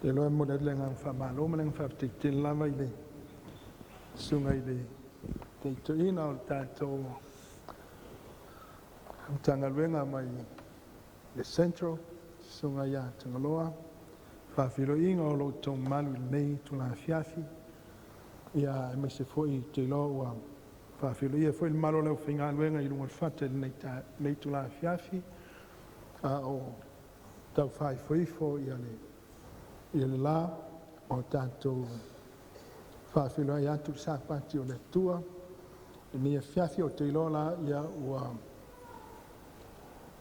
Te iloa e momoli atu le agaga faamalo ma le agaga faafetai tele lava i le Susuga i le Taitaiina o le tatou Matagaluega mai le Central, Susuga ia Tagaloa, faafeiloaiga o lo outou mamalu i lenei itula afiafi. Ia aemaise foi ou te iloa ua faafeiloaia foi le mamalu o le aufaigaluega i luga o le fata i lenei itula afiafi, a o tau faaifoifo ia le la o tatou faafeiloai atu i le Sapati o le Atua. I lenei afiafi ou te iloa la ia ua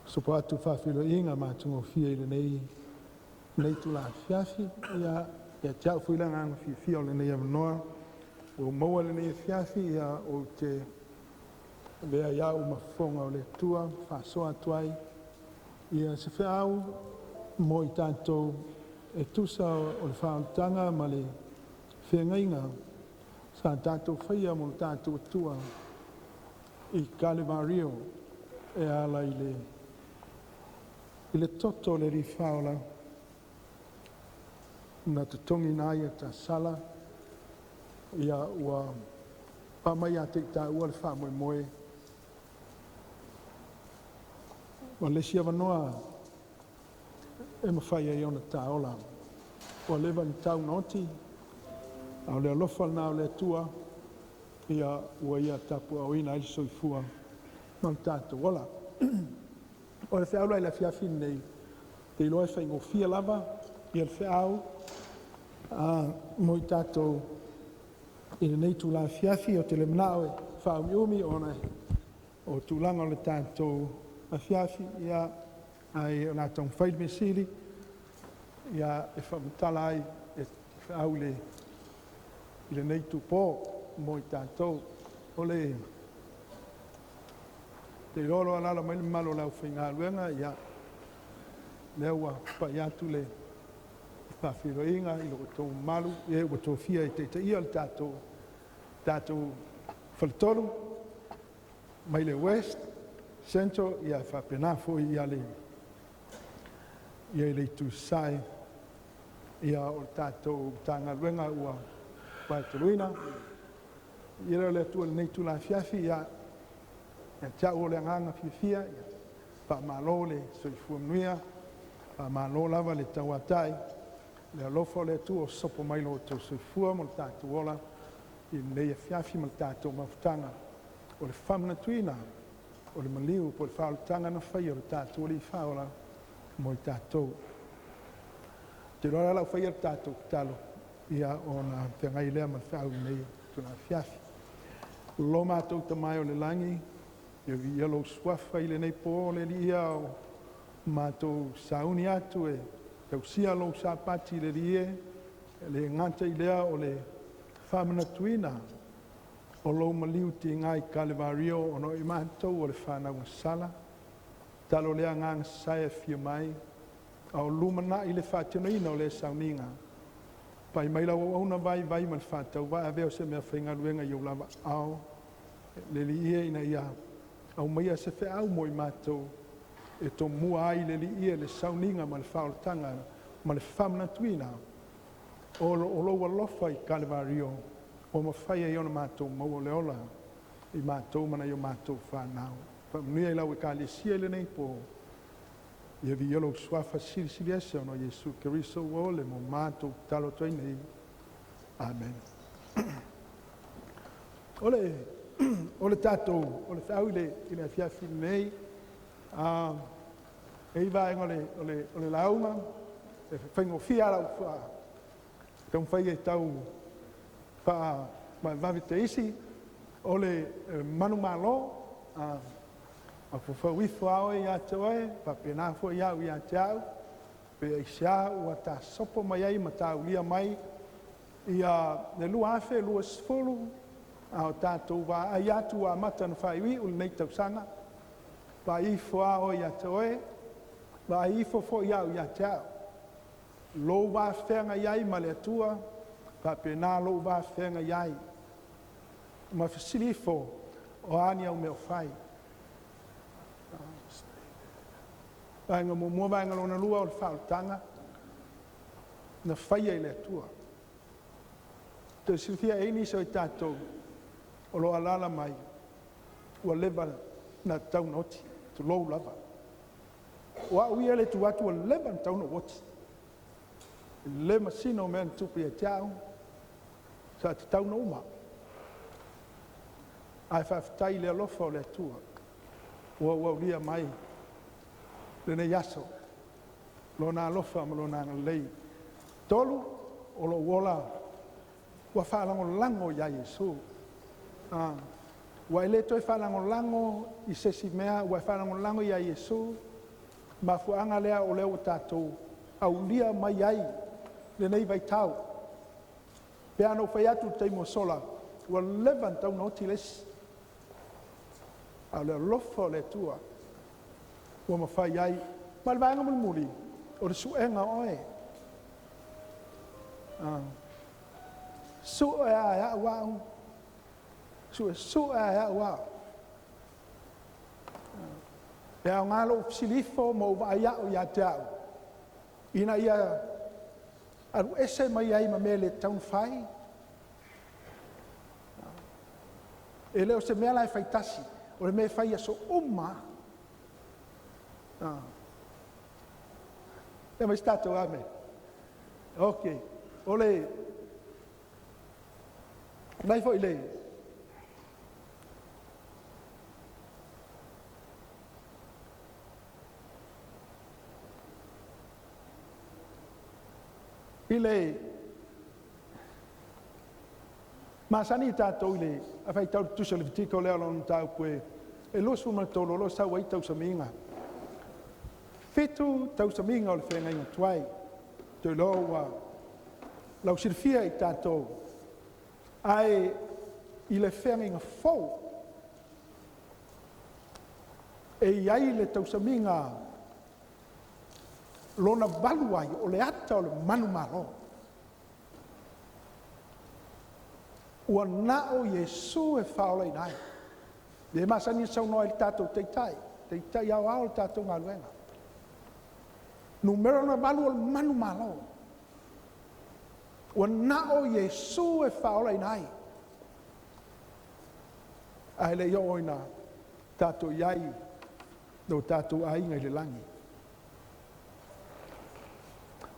sopo atu faafeiloaiga matagofie i lenei itula afiafi. Ia ia te au foi le agaga fiafia o lenei avanoa ua maua i lenei afiafi, ia ou te avea ai au ma fofoga o le Atua e faasoa atu ai ia se feau mo i tatou e tusa o le faaolataga ma le feagaiga sa tatou faia mo le tatou Atua i Kalevario e ala i le toto o le Alii Faaola na totogiina ai a ta sala. Ia ua faamai ia te i taua le faamoemoe o le isi avanoa e mafai ai ona ta ola. Ua leva ona tau ona oti, a o le alofa lena o le Atua ia ua ia tapuaaoina ai le soifua ma le tatou ola. O le feau la i le afiafi lenei, ou te iloa e faigofie lava ia le feau mo i tatou i lenei itula afiafi. Ou te le manao e faaumiumi ona o tulaga o le tatou afiafi, ia ae o le a taumafai le mea sili ia e faamatala ai le feau i lenei itupo mo i tatou. O le te iloa o lo o alaala mai le mamalu o le aufaigaluega, ia lea ua pai atu le faafeiloaiga i lo outou mamalu i e ua tofia e taitaia le tatou Faletolu mai le West, Central ia faapena foi ia le Itu Sasae. Ia o le tatou Matagaluega ua vaetoluina. Viia lea o le Atua i lenei itula afiafi, ia ia te au o le agaga fiafia, ia faamalo le soifua manuia, faamalo lava le tauatai, le alofa o le Atua o sopo mai lo outou soifua ma lo tatou ola i lenei afiafi ma le tatou mafutaga. O le faamanatuina o le maliu po o le faaolataga na faia e le tatou Alii Faaola mo i tatou. Ou te iloa o le a ou faia le tatou tatalo, ia ona feagai lea ma le feau i lenei itula afiafi. Lo matou Tama e o le lagi, ia viia lou suafa i lenei po le Alii ia o matou sauni atu e tausia lou Sapati le Alii e, e le gata i lea o le faamanatuina o lou maliu tiga i Kalevario ona o i matou o le fanau sala. Tatalo lea Agaga Sasae, afio mai a o lumanai le faatinoina o lea sauniga. Pai mai lau auauna vaivai ma le faatauvaa e avea o se mea faigaluega i ou lava ao le Alii e, ina ia aumaia se feau mo i matou e tomua ai le Alii e le sauniga ma le faaolataga ma le faamanatuina o lou alofa i Kalevario ua mafai ai ona matou maua le ola i matou ma nai o matou fanau. Faamanuia i lau Ekalesia i lenei po, ia viia lou suafa silisili ese ona o Iesu Keriso ua ole mo matou tatalo atu ai nei. Amen. O le tatou, o le feau i le afiafi nei, e i vaega o le lauga, e faigofie lava lau taumafai e tau faavavevave te isi, o le manumalo, mafaufau ifo lava oe ia te oe, faapena foi au ia te au, pe aisea ua ta sopo mai ai ma taulia mai ia le 2020, a o tatou vaai atu ua amata ona faaiuiu lenei tausaga. Vaai ifo lava oe ia te oe, vaai ifo foi au ia te au, lou va feagai ai ma le Atua, faapena lou va feagai ai, ma fesili ifo, o a ni au mea o fai? Vaega muamua, vaega lona lua o le faaolataga. na faia i le Atua. Toe silafia e nisi o i tatou o lo o alaala mai, ua leva na tatau ona oti, tulou lava. O au ia le tu atu ua leva na tatau ona ou oti. E le masino o mea na tupu ia te au, sa tatau ona uma. Ae faafetai i le alofa o le Atua, ua ou aulia mai lenei aso, Lona alofa ma Lona agalelei. 3, o lou ola ua faalagolago ia Iesu. Ua e le toe faalagolago i se isi mea, ua e faalagolago ia Iesu. Mafuaaga lea o lea ua tatou aulia mai ai lenei vaitau. Pe ana ou fai atu i le taimi ua sola, ua leva ona tatau ona oti le isi. A o le alofa o le Atua ua mafai ai. Ma le vaega mulimuli, o le suega o oe. Sue a e au au, suesue a e au au. E aoga lou fesilifo ma ou vaai au ia te au, ina ia alu ese mai ai ma mea le tatau ona fai. E le o se mea la e faitasi, o le mea e fai i aso uma lava. E mai se tatou ame. Ok, o le mai foi le i le masani tatou i le faitau le tusi o le Levitiko lea o lona mataupu e 23 o lo o sau ai tausamiga. 7 tausamiga o le feagaiga tuai. Ou te iloa ua lausilafia i tatou, ae i le feagaiga fou, e i ai le tausamiga lona 8 ai, o le ata o le manumalo. Ua na o Iesu e faaolaina ai. Le masani ona saunoa ai le tatou taitai, taitai aoao o le tatou galuega. Numera lona 8 o le manumalo. Ua na o Iesu e faaolaina ai. Ae le i oo ina tatou i ai lo tatou aiga i le lagi.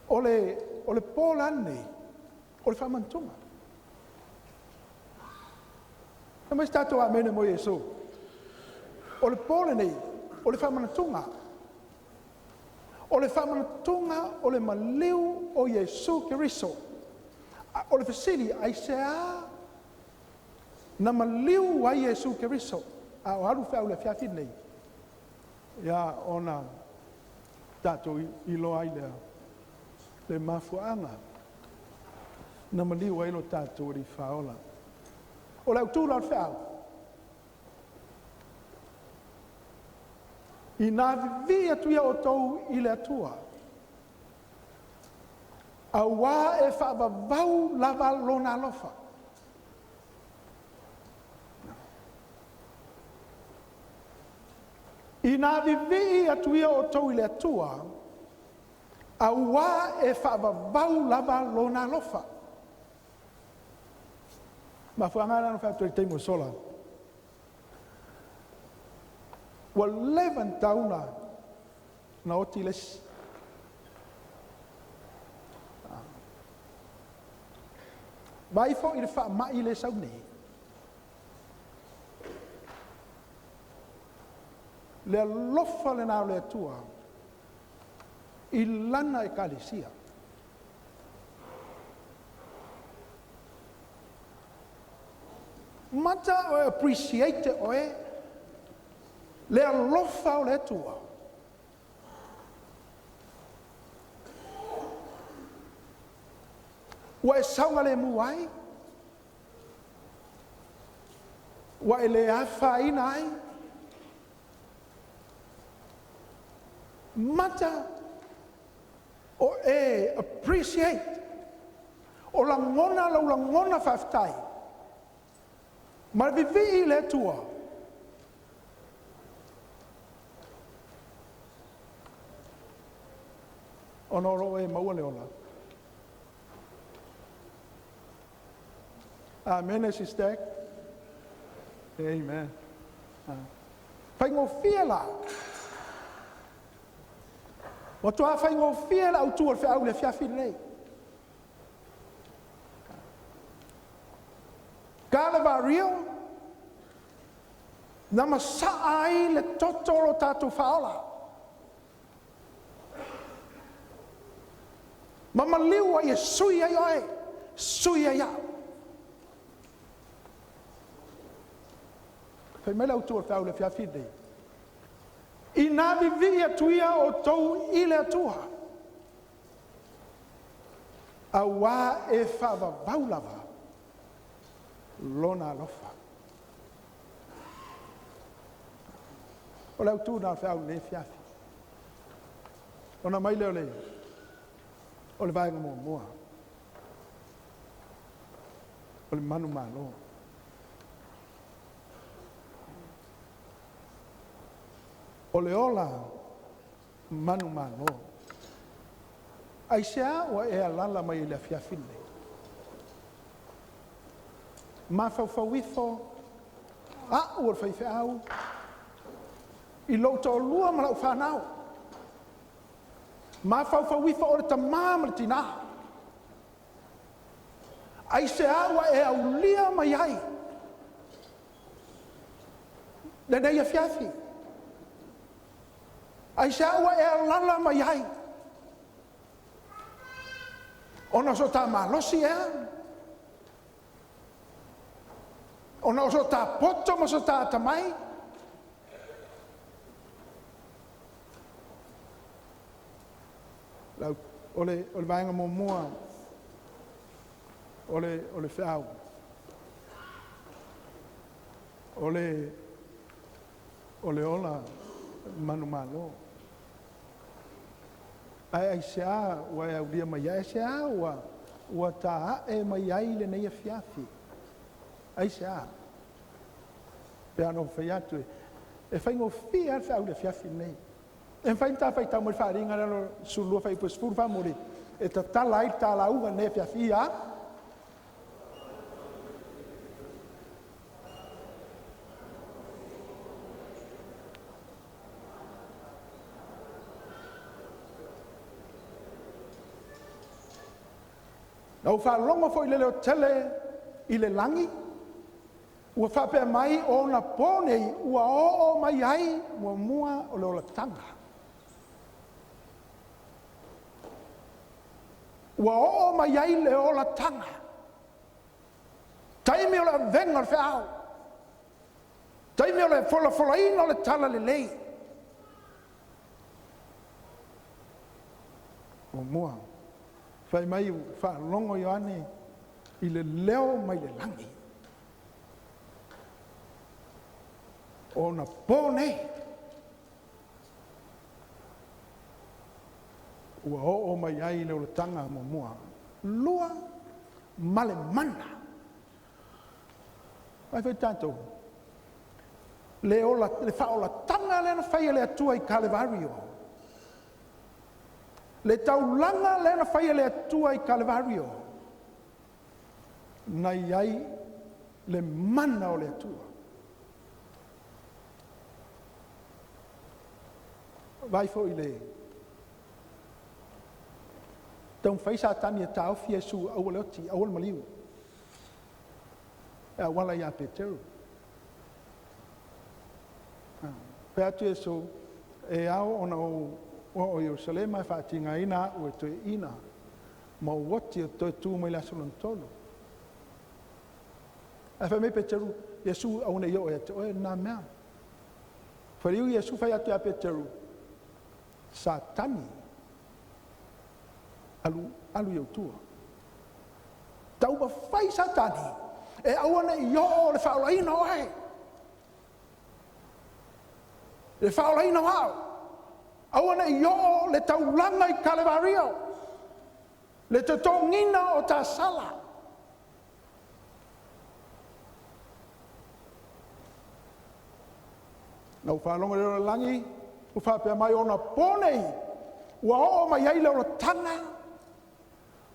O le po la lenei, o le faamanatuga. Fai mai se tatou amene mo Iesu. O le po lenei, o le faamanatuga. O le faamanatuga o le maliu o Iesu Keriso. O le fesili, aisea na maliu ai Iesu Keriso? A o alu feau i le afiafi lenei, ia ona tatou iloa ai lea le mafuaaga na maliu ai lo tatou Alii Faaola. O le autu la o le feau, ina vivii atu ia outou i le Atua, auā e faavavau lava lona alofa. Ina vivii atu ia outou i le Atua, auā e faavavau lava lona alofa. Mafuaaga lena na fai atu ai i le taimi ua sola, ua leva ona tatau na oti le isi. Vaai foi i le faamai le sau nei. Le alofa lena o le Atua i lana ekalesia. Mata o e appreciate oe le alofa o le Atua. Ua e saogalemu ai, ua e le afaina ai, mata o e appreciate, o lagona lau lagona faafetai, ma le vivii i le Atua. Ona o lo o e maua le ola. Amene, Sister. Amen. Faigofie la. Ua toa faigofie le autu o le feau i le afiafi lenei. Kalevario, na masaa ai le toto o lo tatou faaola. Ma maliu ai e sui ai oe, sui ai au. Fai mai le autu o le feau i le afiafi lenei. Ina vivii atu ia o tou i le Atua, auā e faavavau lava lona alofa. O le autu na o le feau i lenei afiafi. Ona mai lea o le vaega muamua, o le manumalo. O le ola manumalo. Aisea ua e alala mai i le afiafi lenei? Mafaufau ifo a'u o le faifeau i lou toalua ma lau fanau. Mafaufau ifo o le tamā ma le tinā. Aisea ua e aulia mai ai lenei afiafi? Aisea ua e alala mai ai? Ona o so tā malosi ea? Ona o so tā poto ma so tā atamai? O le vaega muamua o le feau. O le ola manumalo. Ae aisea ua e aulia mai ai? Aisea ua tā'e mai ai lenei afiafi? Aisea? Pe ana ou fai atu e faigofie lava le feau i le afiafi lenei. E mafai ona ta faitau mai le faaaliga lea o 12 fuaiupu 14 mo le e tatala ai le talauga lenei afiafi ia. Na ou faalogo foi i le leotele i le lagi, ua faapea mai ona po nei ua oo mai ai muamua o le olataga. Ua oo mai ai le olataga. Taimi o le avega o le feau. Taimi o le folafolaina o le tala lelei. Muamua, fai mai faalogo Ioane i le leo mai le lagi. Ona po nei ua oo mai ai le olataga muamua. Lua, ma le mana. Vai foi tātou. Le ola, le faaolataga lea na fai e le Atua i Kalevario. Le taulaga lea na fai e le Atua i Kalevario. Na i ai le mana o le Atua. Vai foi le taumafai Satani e taofi Iesu aua le oti, aua le maliu. E auala ia Peteru. Fai atu Iesu, e ao ona ou o Ierusalema e faatigaina a'u e toeaiina ma ou oti e toe tu mai le aso lona tolu. Ae fai mai Peteru, Iesu aua ne i oo ia te oe lena mea. Faliu Iesu fai atu ia Peteru, Satani, alu, alu i ou tua. Taumafai Satani, e aua ne i oo le faaolaina o oe. Le faaolaina o au. Aua ne i oo le taulaga i Kalevario. Le totogiina o tasala. Na ou faalogo i le lalolagi, ua faapea mai ona po nei, ua oo mai ai le olataga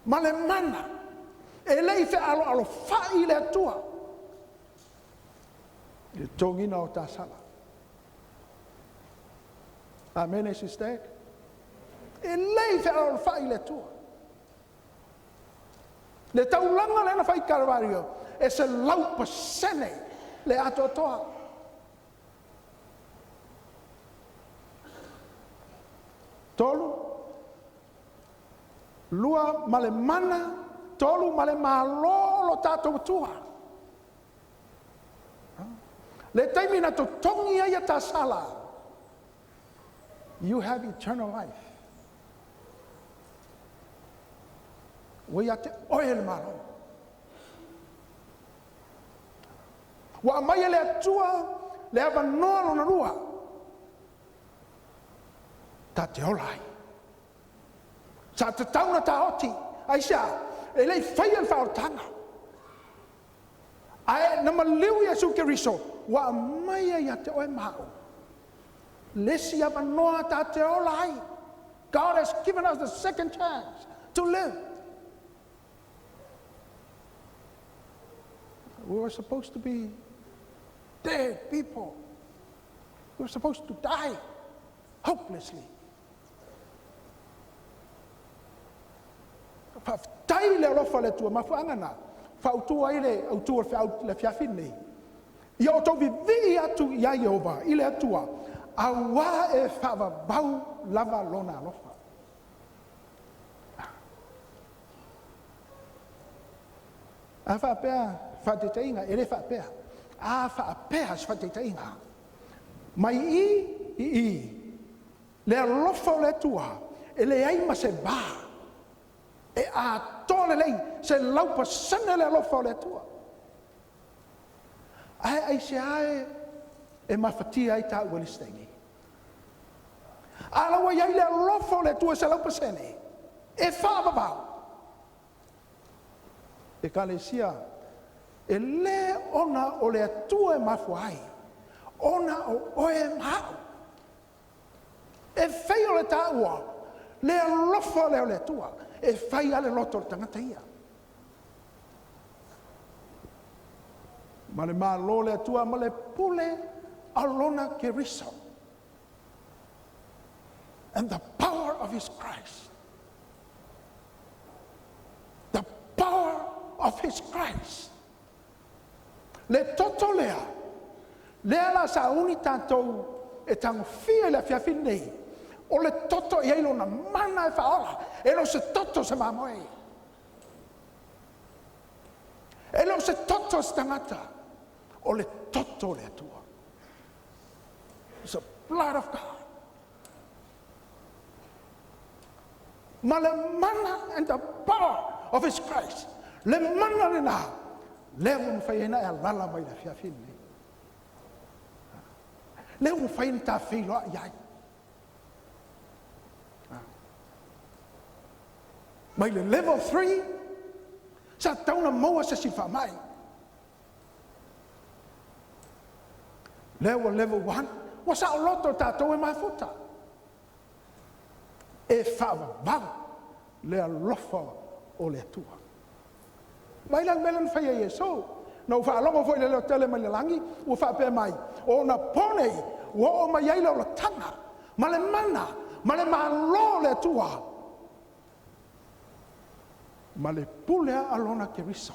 ma le mana. E le i fealoalofa'i le Atua i le totogiina o tasala. Amene, sister. E le i fealoalofa'i le Atua. Le taulaga lea na fai i Kalavario, e 100% le atoatoa. Tolu, lua ma le mana, tolu ma le mālō o lo tatou Atua. Le taimi na totogi ai ia tasala, you have eternal life. Ua ia te oe le Malo. Ua aumai e le Atua le avanoa lona lua ta te ola ai. Sa tatau na taoti, aisea? E le i faia le faaolataga. Ae na maliu Iesu Keriso, ua aumaia ia te oe ma au le isi avanoa ta te ola ai. God has given us the second chance to live. We were supposed to be dead people. We were supposed to die hopelessly. Faafetai le alofa le Atua mafuaaga na fautua ai le autu o le feau le afiafi lenei. Ia outou vivii atu ia Ieova i le Atua, auā e faavavau lava lona alofa. A faapea faataitaiga, e le faapea. A faapea se faataitaiga, mai i i i, le alofa o le Atua, e leai ma se va, e atoa lelei, 100% le alofa o le Atua. Ae aisea e mafatia ai tāua i le isi taimi? A la ua i ai le alofa o le Atua 100%, e faavavau. Ekalesia, e lē ona o le Atua e mafua ai, ona o oe ma a'u. E fai o le tāua, le alofa lea o le Atua, e fai lava le loto o le tagata ia. Ma le Malo le Atua ma le pule a lona Keriso. And the power of his Christ. The power of his Christ. Le toto lea, lea la sauni tātou e tagofia i le afiafi nei, o le toto i ai lona mana e faaola, e le o se toto se mamoe. E le o se toto se tagata, o le toto o le Atua. It's the blood of God. Ma le mana and the power of his Christ. Le mana lena, lea ua mafai ai na e alala mai le afiafi lenei. Lea ua mafai na ta feiloai ai. Mai le level 3, sa tatau na maua se isi faamai. Lea ua level 1, ua saoloto tātou e mafuta. E faavavau le alofa o le Atua. Mai la le mea lea na fai e Iesu. Na ou faalogo foi i le leo tele mai le lagi, ua faapea mai, o ona po nei, ua oo mai ai le olataga, ma le mana, ma le Malo o le Atua, ma le pule a lona Keriso.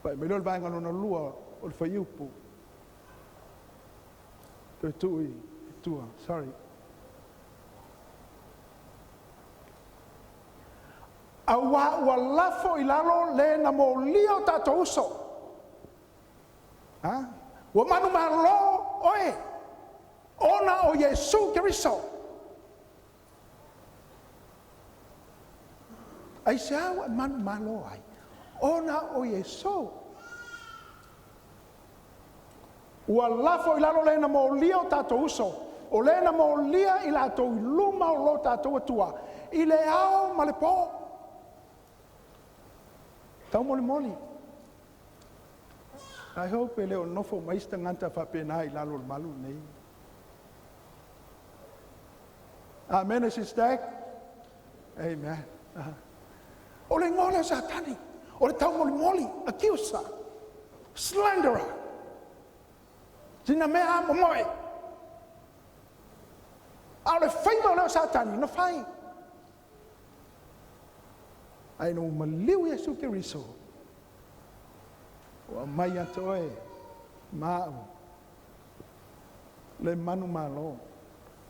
Pai mai lea o le vaega lona lua o le fuaiupu. Toe tuu i tua, sorry. Auā ua lafo i lalo le na molia o tatou uso. Ha? Ua manumalo oe, ona o Iesu Keriso. Aisea ua e manumalo ai? Ona o Iesu. Ua lafo i lalo le na molia o tatou uso, o le na molia i latou i luma o lo tatou Atua, i le ao ma le po. Taumolimoli. I hope e le o nofo mai se tagata faapena i lalo o le malu nei. Amen, sister. Amen. O le igoa o le lea o Satani, o le taumolimoli, accuser, slanderer. Sina mea a momoe. A o le faiva o lea o Satani, na fai. Ae na ua maliu Iesu Keriso, ua aumai ia te oe ma a'u le manumalo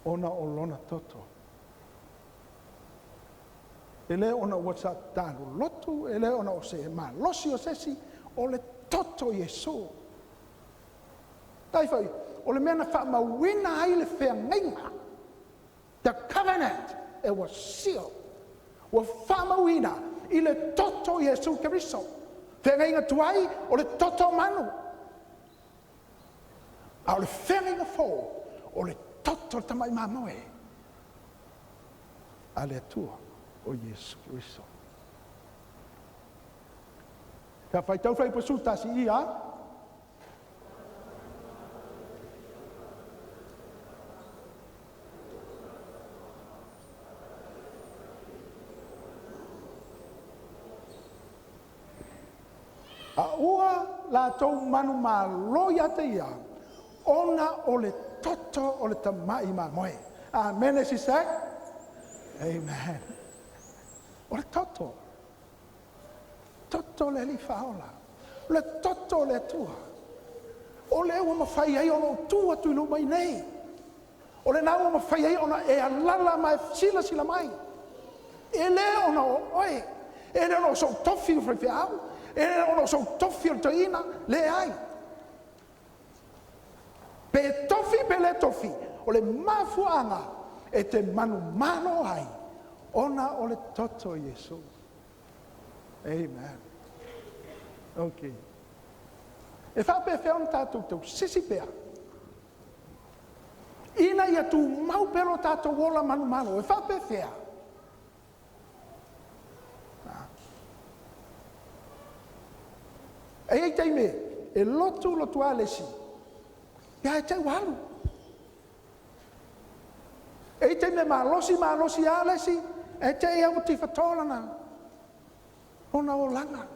ona o lona toto. E le ona ua sa talolotu, e le ona o se malosi o se isi, o le toto o Iesu. Tai foi, o le mea na faamauina ai le feagaiga, the covenant, it was sealed. Ua faamauina i le toto o Iesu Keriso. Feagaiga tuai o le toto o manu. A o le feagaiga fou o le toto o le tamai mamoe a le Atua o Iesu Keriso. Ka faitau fai pasu tasi ia. A ua latou manumalo ia te ia, ona o le toto o le tamai mamoe. Amene, sisē? Amen. O le toto. Toto o le Alii Faaola. O le toto o le Atua. O lea ua mafai ai ona ou tu atu i luma i nei. O lena ua mafai ai ona e alaala ma e silasila mai. E le ona o oe. E le ona o sou tofi o faifeau. E le ona o sou tofi o le toeaina. Leai. Pe tofi pe le tofi, o le mafuaaga e te manumalo ai, ona o le toto o Iesu. Amen. Ok. E faapefea ona tatou tausisi pea ina ia tumau pea lo tatou ola manumalo? E faapefea? E i ai taimi e lotu lotu a le isi, ia e te i ua alu. E i ai taimi e malosi malosi a le isi, e te i au tifatoa lana ona olaga.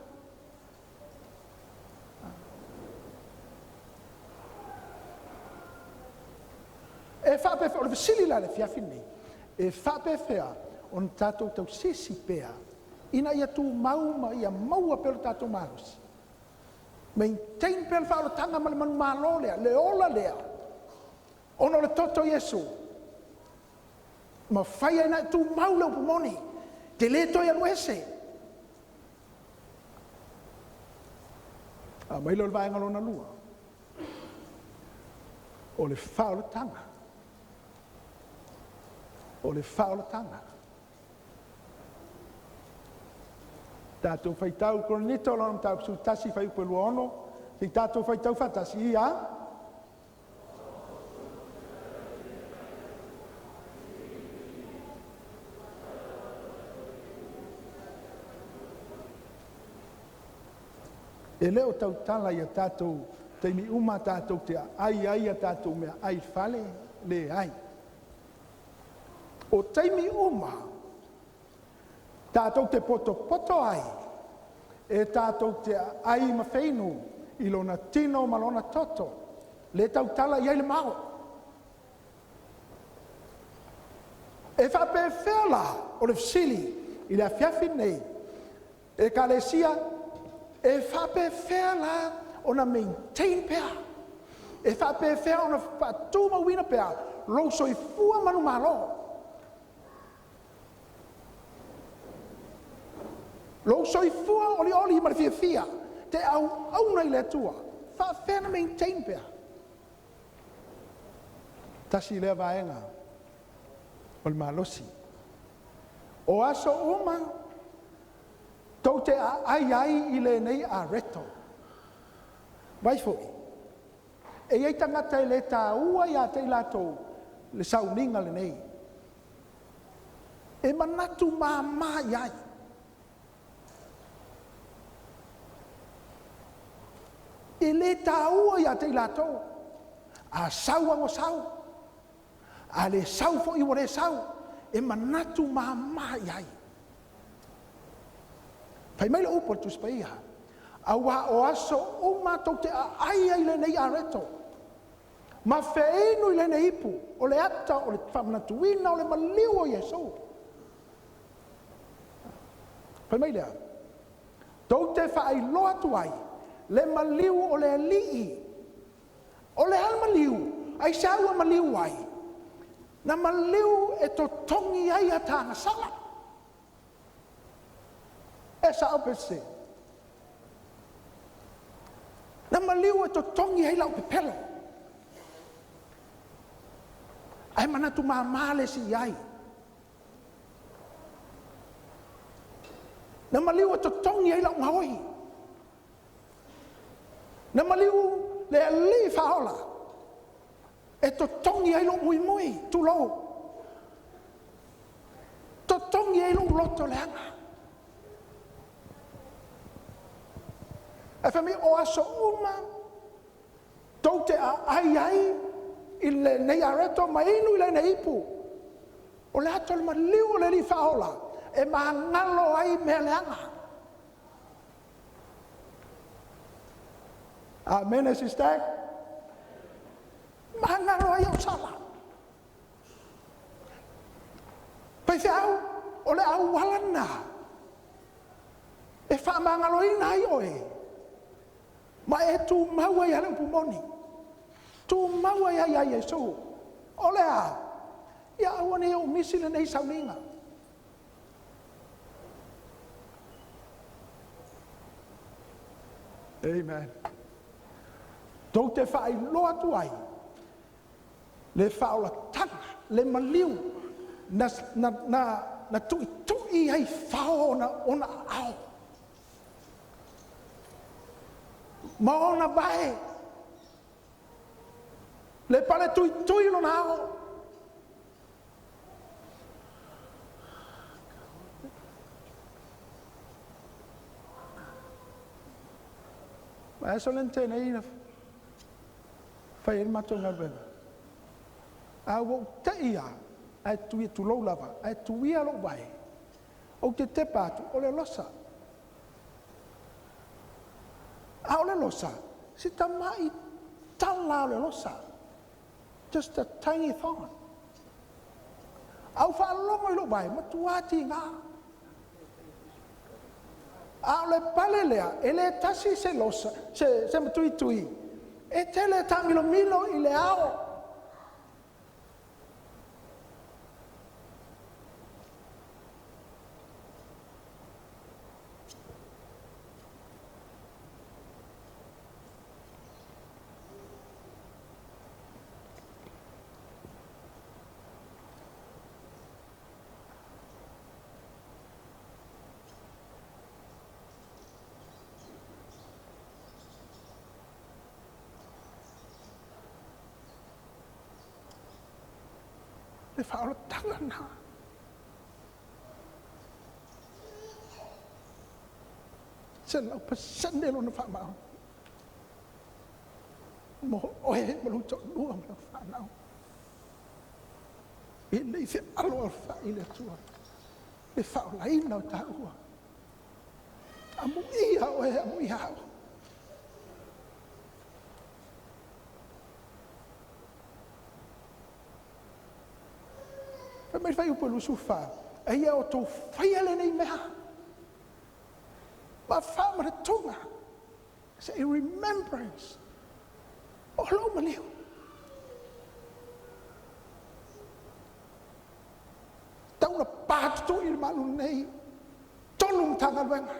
E faapefea, o le fesili la le afiafi lenei, e faapefea ona tatou tausisi pea ina ia tumau ma ia maua pea lo tatou malosi. Maintain pea le faaolataga ma le manumalo lea, le ola lea, ona o le toto o Iesu. Ma fai ai na e tumau le upu moni, te le toe alu ese. A mai lea o le vaega lona lua, o le faaolataga. O le faaolataga. Tatou faitau Korinito lona mataupu 11 fuaiupu e 26, se i tatou faitau faatasi ia. E le o tautala ia tatou taimi uma tatou te ai ai ia tatou mea ai fale, le ai. O taimi uma tatou te potopoto ai, e tatou te ai ma feinu i lona tino ma lona toto, le tautala i ai le mao. E faapefea la o le fesili i le afiafi nei, Ekalesia, e faapefea la ona maintain pea, e faapefea ona faatumauina pea lou soifua manumalo, lou soifua olioli ma le fiafia, te auauna i le Atua, faapefea na maintain pea? Tasi lea vaega o le malosi. O aso uma, tou te aai ai i lenei areto. Vai foi, e iai tagata e le tāua ia te i latou le sauniga lenei. E manatu māmā i ai. E le tāua ia te i latou. A sau a ua sau. A le sau foi ua le sau. E manatu māmā i ai. Fai mai le upu a le Tusi Paia, auā o aso uma tou te aai ai i lenei areto, ma feinu i lenei ipu, o le ata o le faamanatuina o le maliu o Iesu. Fai mai lea, tou te faailoa atu ai le maliu o le Alii. O le a le maliu? Aisea ua maliu ai? Na maliu e totogi ai a ta agasala. E sao pe sese? Na maliu e totogi ai lau pepelo. Ae manatu mama le isi i ai. Na maliu e totogi ai lau gaoi. Na maliu le Alii Faaola e totogi ai lou muimui, tulou, totogi ai lou loto leaga. Ae fai mai o aso uma tou te aai ai i lenei areto ma inu i lenei ipu, o le ata o le maliu o le Alii Faaola e magalo ai mea leaga. Amene, sister. Magalo ai au sala. Faifeau, o le auala lena e faamagaloina ai oe, ma e tumau ai le upu moni, tumau ai ia Iesu. O le a? Ia aua ne i ou misi lenei sauniga. Amen. Tou te faailoa atu ai le faaolataga, le maliu na, na, na, na tuitui ai fao ona, ona aao ma ona vae, le pale tuitui lona ao. Ma aso le tenei na fai ai le matou galuega. A ua ou tei lava, ae tuia tulou lava, ae tuia lou vae, ou te tepa atu, o le losa. A o le losa, si tamai tala o le losa. Just a tiny thorn. A ou faalogo i lou vae, matua tiga. A o le pale lea, e le tasi se losa, se matuitui, e tele taamilomilo i le ao. Le faaolataga lena. 100% lona faamaoni. Mo oe ma lou toalua ma lau fanau. E le i fealoalofai le Atua. Le faaolaina o taua. Amuia oe, amuia au. Fai mai le fuaiupu e 24, a ia outou faia lenei mea ma faamanatuga, it's a remembrance o lou maliu. Tau na patutui i le malu nei, tolu Matagaluega.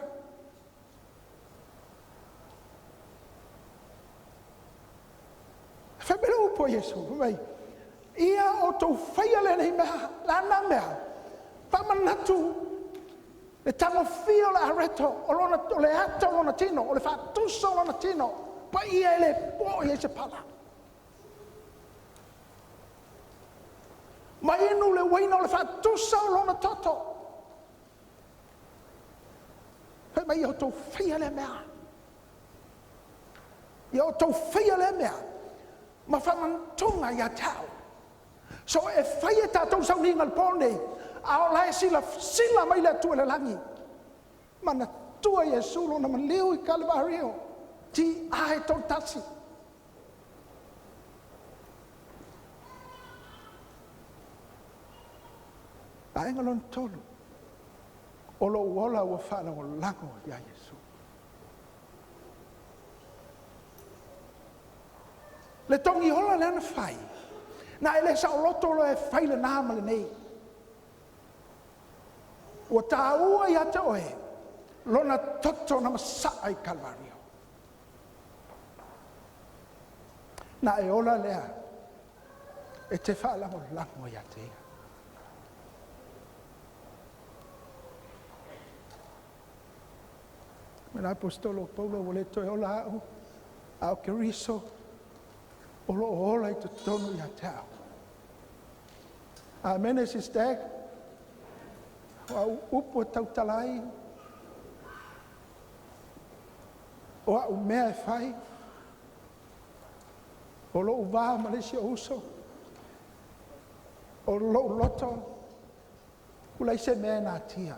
Fai mai le upu a Iesu, fai mai, ia outou faia lenei mea, la na mea, faamanatu le tagofia o le areto, o, lona, o le ata o lona tino, o le faatusa o lona tino, paia e le po i ai se pala. Ma inu le uaina o le faatusa o lona toto. Fai mai ia outou faia lea mea. Ia outou faia lea mea ma faamanatuga ia te au. So e fai e tatou sauniga i le po nei, a o la e silasila mai le Atua i le lagi. Manatu Atua Iesu lona maliu i Kalevario, ti ae toltasi. Vaega lona tolu, o lou ola ua faalagolago ia Iesu. Le togi ola lea na fai, na e le saoloto loa e fai lenā ma lenei. Ua taua ia te oe, lona toto na masaa i Kalvario. Na e ola lea, e te faalagolago ia te ia. Ma le apostolo o Paulo ua le toe ola au, a o Keriso o lo o ola i totonu ia te au. Amene, sister. O au upu e tautala ai, o au mea e fai, o lou va ma le isi ou uso, o lou loto, ua leai se mea e natia.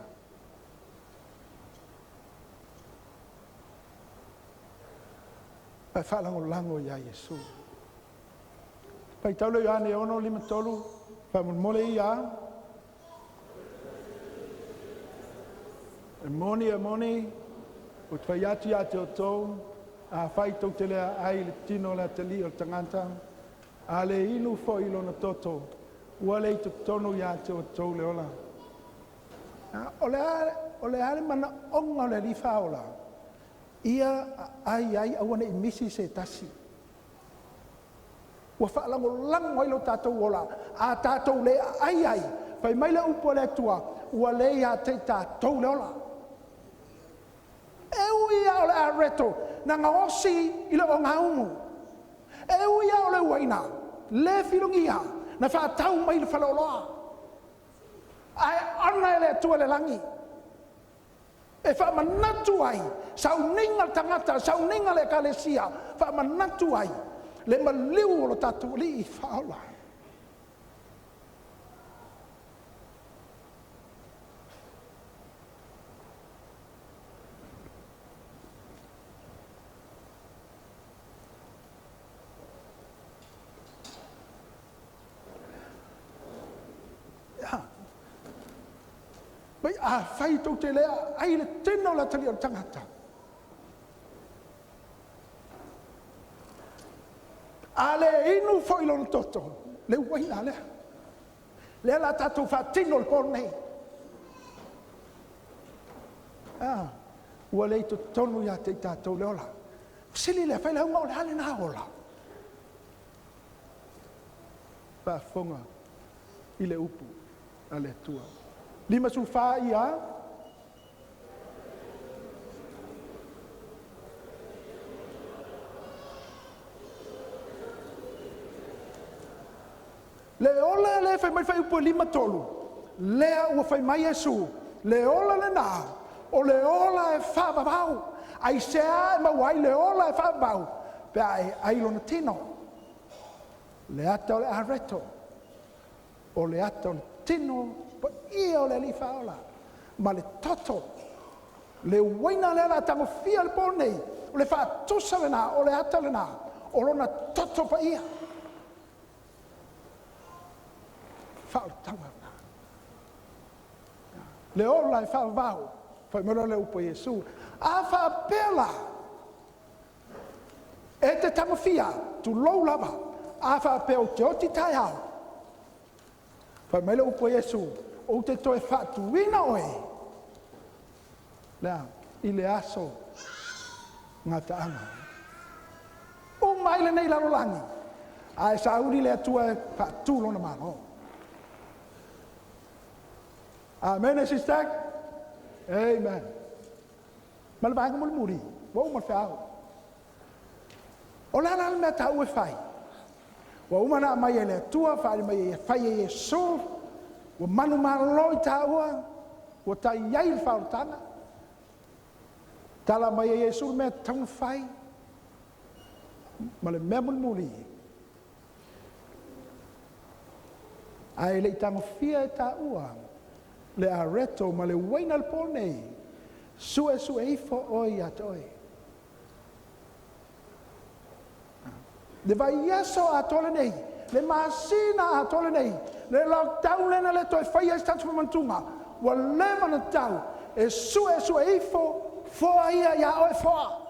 Ae faalagolago iā Iesu. Faitau le Ioane 6:53, faamolemole ia. E moni, e moni, ou te fai atu ia te outou, afai tou te le aai i le tino o le atalii o le tagata, a le inu foi i lona toto, ua le i totonu ia te outou le ola. O le a le manaoga o le Alii Faaola, ia aai ai aua ne i misi se tasi. Ua faalagolago ai lo tatou ola, a tatou le aai ai, fai mai le upu a le Atua, ua le ia te i tatou le ola. E ui lava o le areto na gaosi i le ogaumu, e ui lava o le uaina le filogia na faatau mai le faleoloa, ae ona e le Atua i le lagi e faamanatu ai sauniga le tagata, sauniga le ekalesia, faamanatu ai le maliu o lo tatou Alii Faaola. Mai afai tou te le aai le tino o le atalii o le tagata, a le inu foi lona toto, le uaina lea, lea la tatou faatino le po lenei. Ua le i totonu ia te i tatou le ola. Fesili lea, failauga o le a lena ola? Faafofoga i le upu a le Atua. 54 ia. Le ola le fai mai fai upu e 53, lea ua fai mai Iesu, le ola lenā, o le ola e faavavau. Aisea e maua ai le ola e faavavau? Pe a e ai lona tino. Le ata o le areto, o le ata o le tino paia o le Alii Faaola, ma le toto, le uaina lea la tagofia le po nei, o le faatusa lenā, o le ata lenā, o lona toto paia. Faaolataga lenā. Le ola e faavavau, fai mai loa le upu a Iesu, a faapea la, e te tagofia, tulou lava, a faapea ou te oti taeao, fai mai le upu a Iesu, ou te toe faatuina oe, lea, i le aso gataaga. Uma ai lenei lalolagi, ae sauli le Atua e faatu lona Malo. Amene, sister? Amen. Ma le vaega mulimuli, ua uma le feau. O le a la le mea taua e fai? Ua uma na aumai e le Atua, faali mai e fai e Iesu, ua manumalo i taua, ua tai ai le faaolataga. Tala mai e Iesu le mea tatau ona fai, ma le mea mulimuli. Ae le i tagofia e taua le areto ma le uaina le po nei, Suesue ifo oe ia te oe. Le vaiaso atoa lenei, le masina atoa lenei, le lockdown lena le toe faia ai se tatou faamanatuga, ua leva ona tatau e suesue ifo foa ia ia oe foa.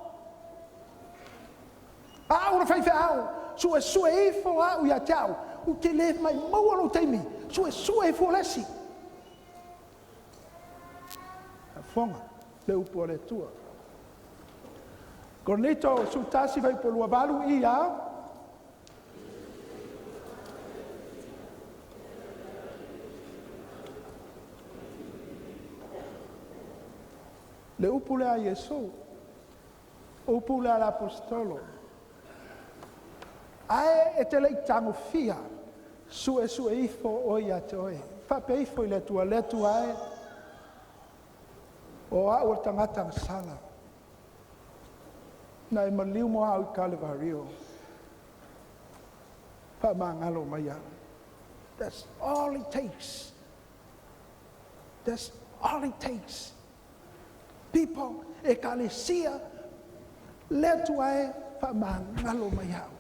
Au le faifeau, suesue ifo au ia te au, ou te le maumauina lou taimi, suesue ifo le isi. Faafofoga le upu a le Atua. Korinito 11 fuaiupu 28 ia. Le upu lea a Iesu, upu lea a le Aposetolo, ae e te le i tagofia, suesue ifo oe ia te oe. Faapea ifo i le Atua, le Atua e, o au o le tagata na sala, na e maliu mo au i Kalevario, faamagalo mai au. That's all it takes. That's all it takes. People, ekalesia, le Atua e, faamagalo mai au.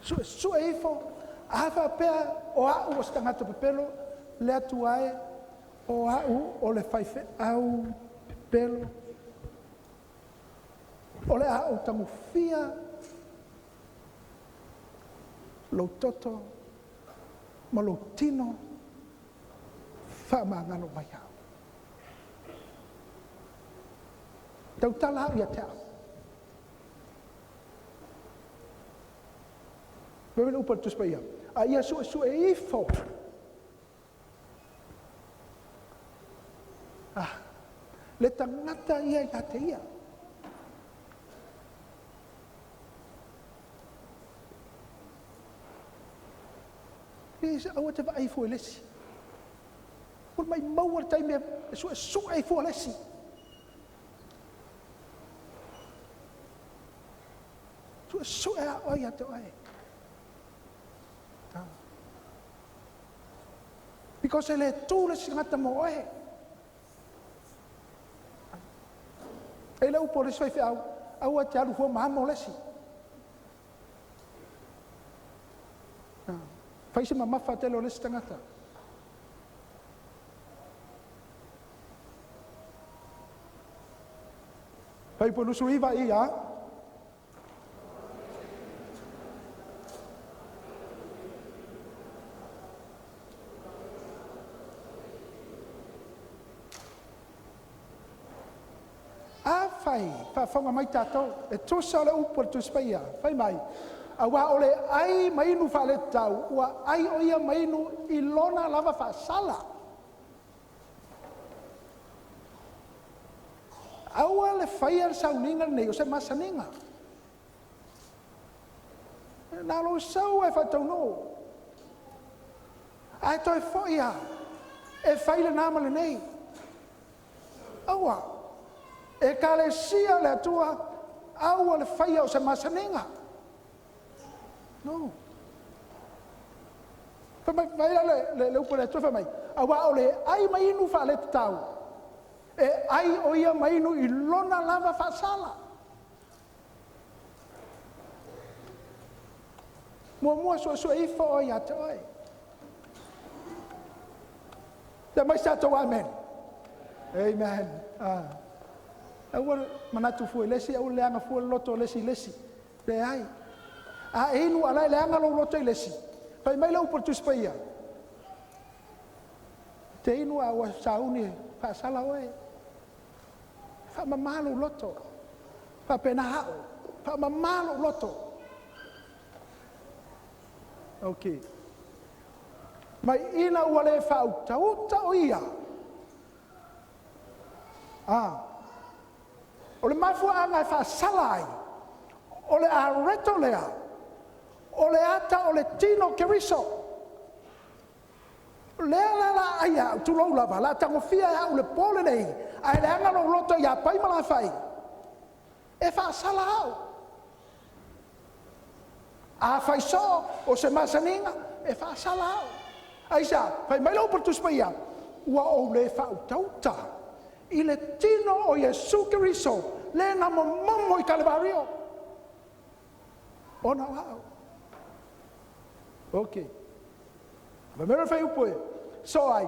Suesue ifo, a faapea o au o se tagata pepelo, le Atua e, o au o le faifeau pepelo. O le a ou tagofia lou toto ma lou tino, faamagalo mai au. Tautala au ia te au. Fai mai le upu a le Tusi Paia, a ia suesue ifo. Ah, le tagata ia ia te ia. Aua te vaai fua i le isi. Ua maumau le taimi e suesue ai fua le isi. Suesue a oe ia te oe. Because e le tu le isi tagata mo oe. E le upu o le isi faifeau, aua te alu fua ma amo le isi. Fai se mamafa tele o le isi tagata. Fai po lusu iva ia. A fai, faafofoga mai tatou, e tusa o le upu a le Tusi Paia, fai mai, auā o le ai ma inu faaletau, ua ai o ia ma inu i lona lava faasala. Aua le faia le sauniga lenei o se masaniga. Na lou sau e faataunuu, ae toe foi lava e fai lena ma lenei. Aua, ekalesia le Atua, aua le faia o se masaniga. No. Fai mai, vai le le upu a le Atua fai mai, auā o le ai ma inu faaletau, e ai o ia ma inu i lona lava faasala. Muamua suesue ifo oe ia te oe. Te mai sa tatou amen. Amen. Ah. Aua manatu fua i le isi, aua leaga fua le loto o le isi i le isi. Leai. A e inu ala e leaga lou loto i le isi. Fai mai le upu a le Tusi Paia. Te inu a ua sauni faasala oe. Faamama lou loto. Faapena au. Faamama lou loto. Ok. Mai ina ua le faautauta o ia. Ah. O le mafuaaga e faasala ai, o le areto lea, o le ata o le tino Keriso. Lea la la ai au, tulou lava, la tagofia e au le po lenei, ae leaga lou loto ia pai ma lafai, e faasala au. A fai so o se masaniga, e faasala au. Aisea, fai mai le upu a le Tusi Paia, ua ou le faautauta I le tino o Iesu Keriso, le na momomo i Kalevario. Ona o a'u. Ok. Ma mea fai upu e, so ai,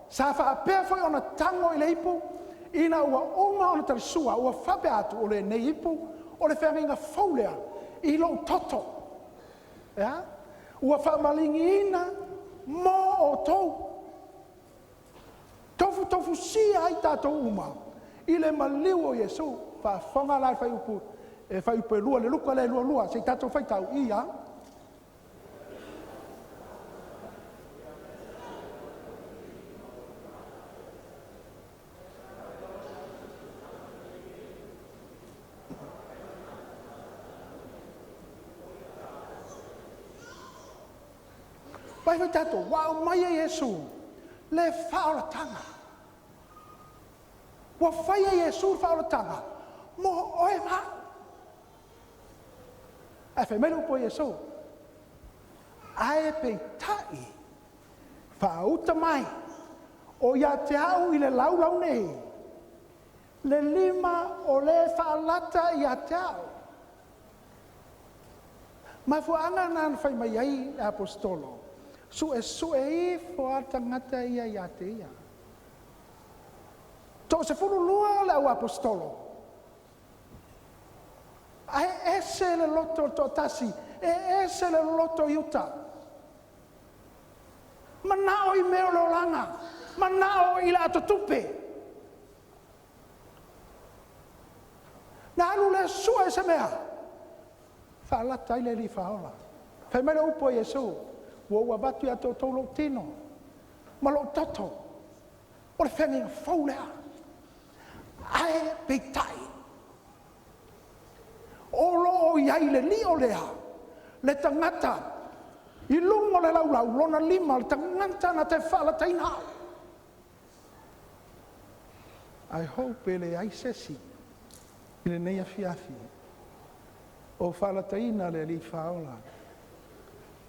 sa faapea foi ona tago i le ipu, ina ua uma ona talisua, ua faapea atu o lenei ipu, o le feagaiga fou lea, i lou toto. Ia? Ua faamaligiina mo outou. Tofutofusia ai tatou uma i le maliu o Iesu. Faafofoga la e upu, e fai upu e lua le luka le lua lua, se i tatou faitau, ia. Vai foi tatou, ua aumai e Iesu le faaolataga. Ua fai e Iesu le faaolataga mo oe ma a'u. Ae fai mai le upu a Iesu, ae peitai faauta mai o ia te a'u i le laulau nei le lima o le faalata ia te a'u. Mafuaaga na na fai mai ai le aposetolo, su'esu'e ifo a tagata ia ia te ia. 12 le au aposetolo, ae ese le loto o le toatasi, e ese le loto i uta. Manao i mea o le olaga, manao i le atotupe. Na alu le sue se mea, faalata ai le alii faaola. Fai mai le upu a Iesu, ua ou avatu ia te outou lou tino ma lou toto, o le feagaiga fou lea. Ae peitai, o lo o i ai le lio lea, le tagata i luga o le laulau, lona lima, le tagata na te faalataina au. I hope e leai se isi i lenei afiafi o faalataina le alii faaola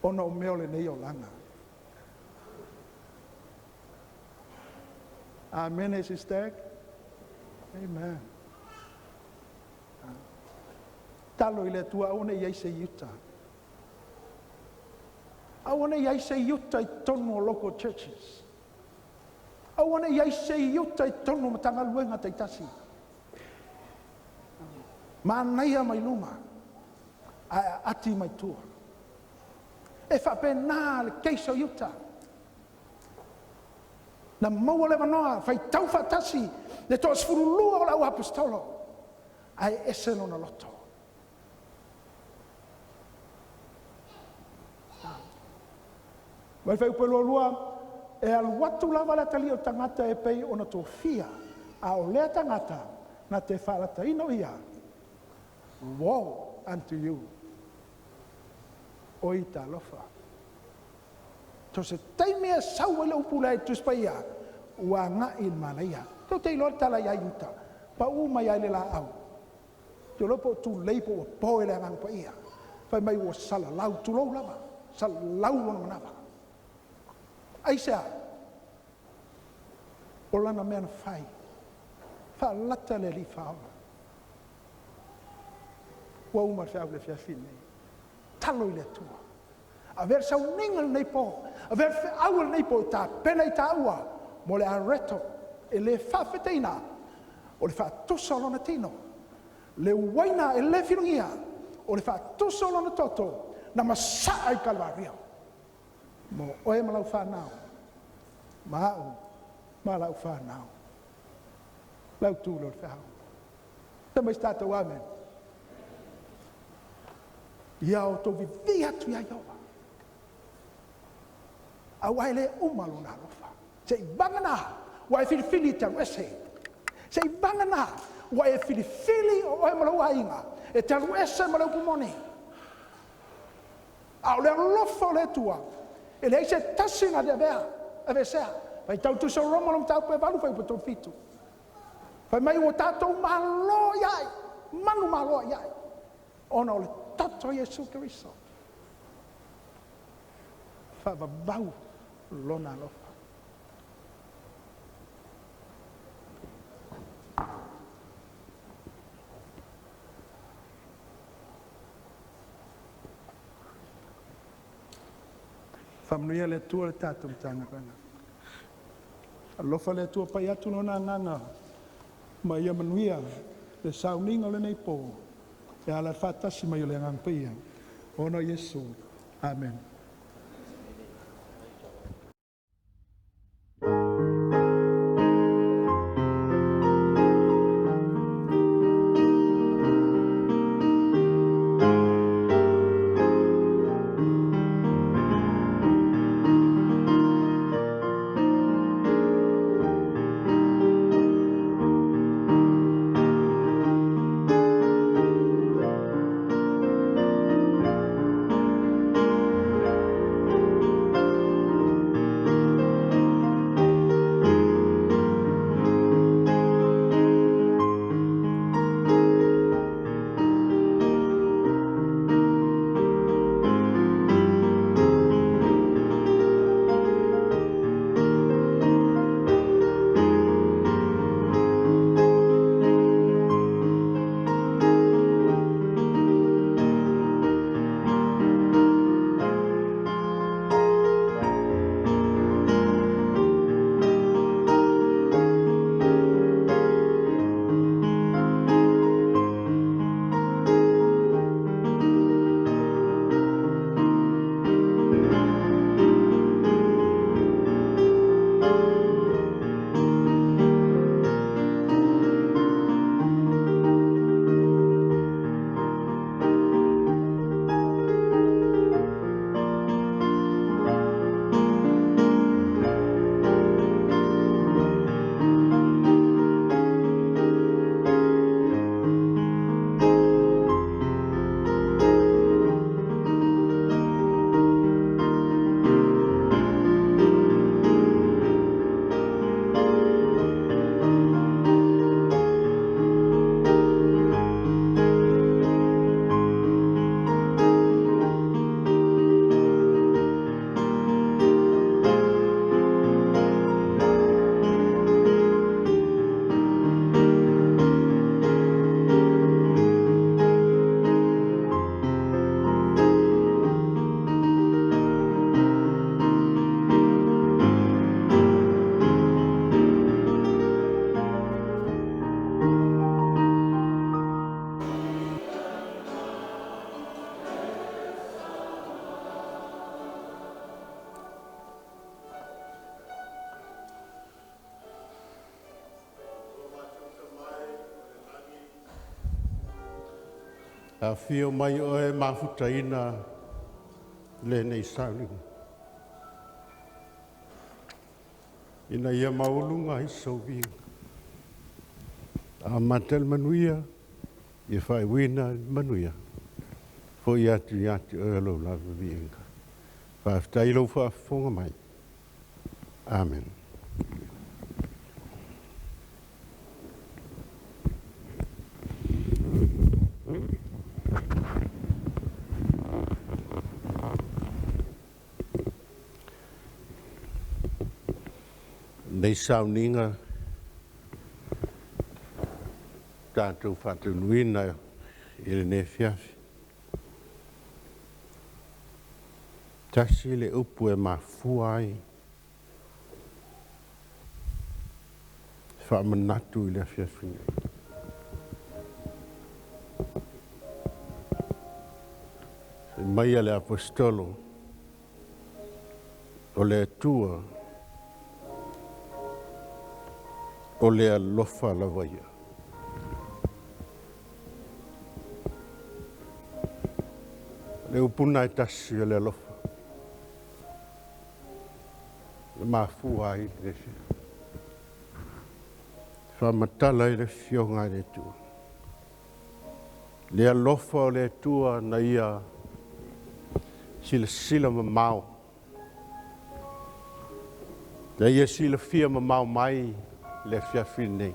ona o mea o lenei olaga. Amene, sister. Amen. Talo i le Atua aua ne i i ai se Iuta. Aua ne i i ai se Iuta i totonu o local churches. Aua ne i i ai se Iuta i totonu o Matagaluega taitasi. Manaia mai luma, ae aati mai tua. E faapena le case o Iuta. Na maua le avanoa, faitau faatasi le 12 o le au aposetolo, ae ese lona loto. Mai fai upu e lua lua, e alu atu lava le atalii o le tagata e pei ona tofia, a o lea tagata na te faalataina o ia, woe unto you. O i talofa. So se taimi e sau ai le upu lea i Tusi Paia, ua agai i le manaia. Tou te iloa le tala ia Iuta, pau mai ai le laau. Te iloa po o tulei po ua po e le agaga paia. Fai mai ua salalau, tulou lava, salalau lona manava. Aisea? O lana mea na fai, faalata le alii faaola. Ua uma le feau le afiafi nei. Talo i le Atua. Avea le sauniga lenei po, avea le feau lenei po i tapena i tāua mo le areto e le faafetaina o le faatusa o lona tino. Le uaina e le filogia o le faatusa o lona toto na masaa i Kalvario. Mo oe ma lau whanau, ma au ma lau whanau. Lau tū le feau. Te mai tātou, amen. Ia o tō vivi atu ia Iowa. Au ai le uma lona alofa. Se i vagana, ua e filifili te alu ese. Se i vagana, ua e filifili o oe ma lau aiga, e te alu ese ma le upu moni. A o le alofa o le Atua, e leai se tasi na te avea, avesea. Fai tau tusa o Roma lo mataupu e 8 fai upu 37. Fai mai ua tātou malo iai, manu malo iai, ona o le toto Iesu Keriso. Faavavau lona alofa. Faamanuia le Atua i le tatou Matagaluega. Alofa le Atua pai atu Lona agaga ma ia manuia le sauniga o lenei po e ala i le faatasi mai o le Agaga Paia, ona o Iesu. Amene. Afio mai oe e mafutaina lenei sauniga, ina ia maualuga ai sou viiga. Amata i le manuia, ia faaiuina i le manuia, fo'i atu ia te oe lou lava viiga. Faafetai i lou faafofoga mai. Amene. Nei sauniga tatou faataunuuina i lenei afiafi. Tasi le upu e mafua ai faamanatu i le afiafi nei. Fai mai a le Aposetolo, o le Atua o le alofa lava ia. Le upuna e tasi o le alofa. Le mafua ai le faamatala i le fioga i le Atua. Le alofa o le Atua na ia silasila mamao. Na ia silafia mamao mai le afiafi nei.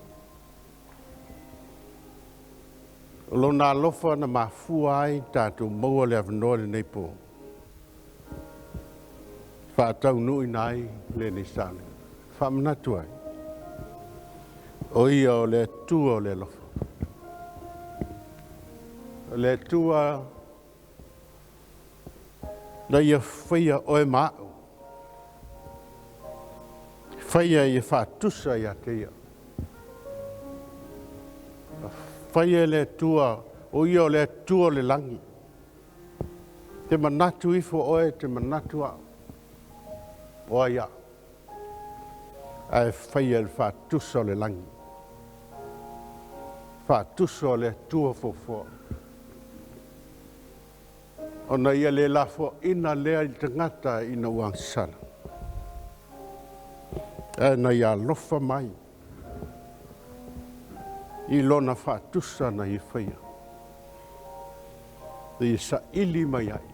O lona alofa na mafua ai tatou maua le avanoa lenei po. Faataunuuina ai lenei sauniga. Faamanatu ai, o ia o le Atua o le alofa. O le Atua na ia faia oe ma au. Faia ia faatusa ia te ia. Faia e le Atua, o ia o le Atua o le lagi. Te manatu ifo oe, te manatu au. O ai au. Ae faia le faatusa o le lagi. Faatusa o le Atua foafoa. Ona ia le lafoaina lea i le tagata ina ua agasala. Ae na ia alofa mai i lona faatusa na ia faia. Na ia saili mai ai.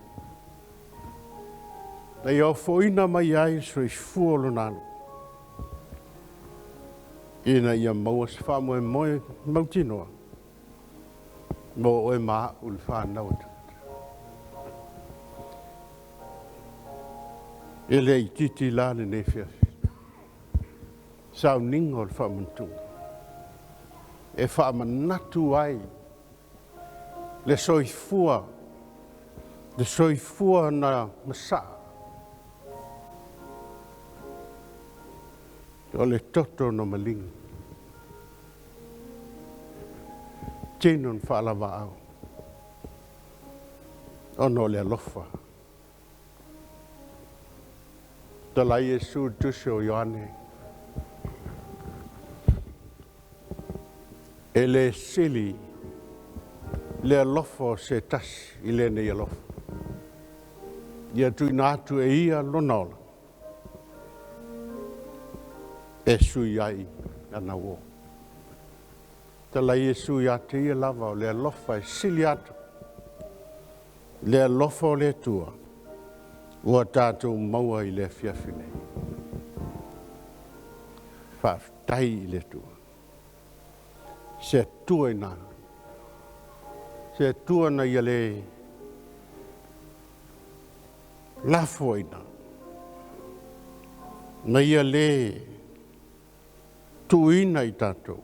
Na ia ofoina mai ai le soifua o lona alo. Ina ia maua se faamoemoe mautinoa mo oe ma au le whanau e tagata. E le itiiti la lenei afiafi. Sauniga o le faamanatuga. E faamanatu ai le soifua na masaa. O le toto na maligi. Tino na faalavaau. Ona o le alofa. Talai Iesu i le tusi o Ioane. E le sili le alofa o se tasi i lenei alofa. Ia tuuina atu e ia lona ola. E sui ai ana uo. Talai Iesu ia te ia lava o le alofa e sili atu. Le alofa o le Atua ua tatou maua i le afiafi nei. Faafetai i le Atua. Se Atua ina. Se Atua na ia le lafoaina. Na ia le tuuina i tatou.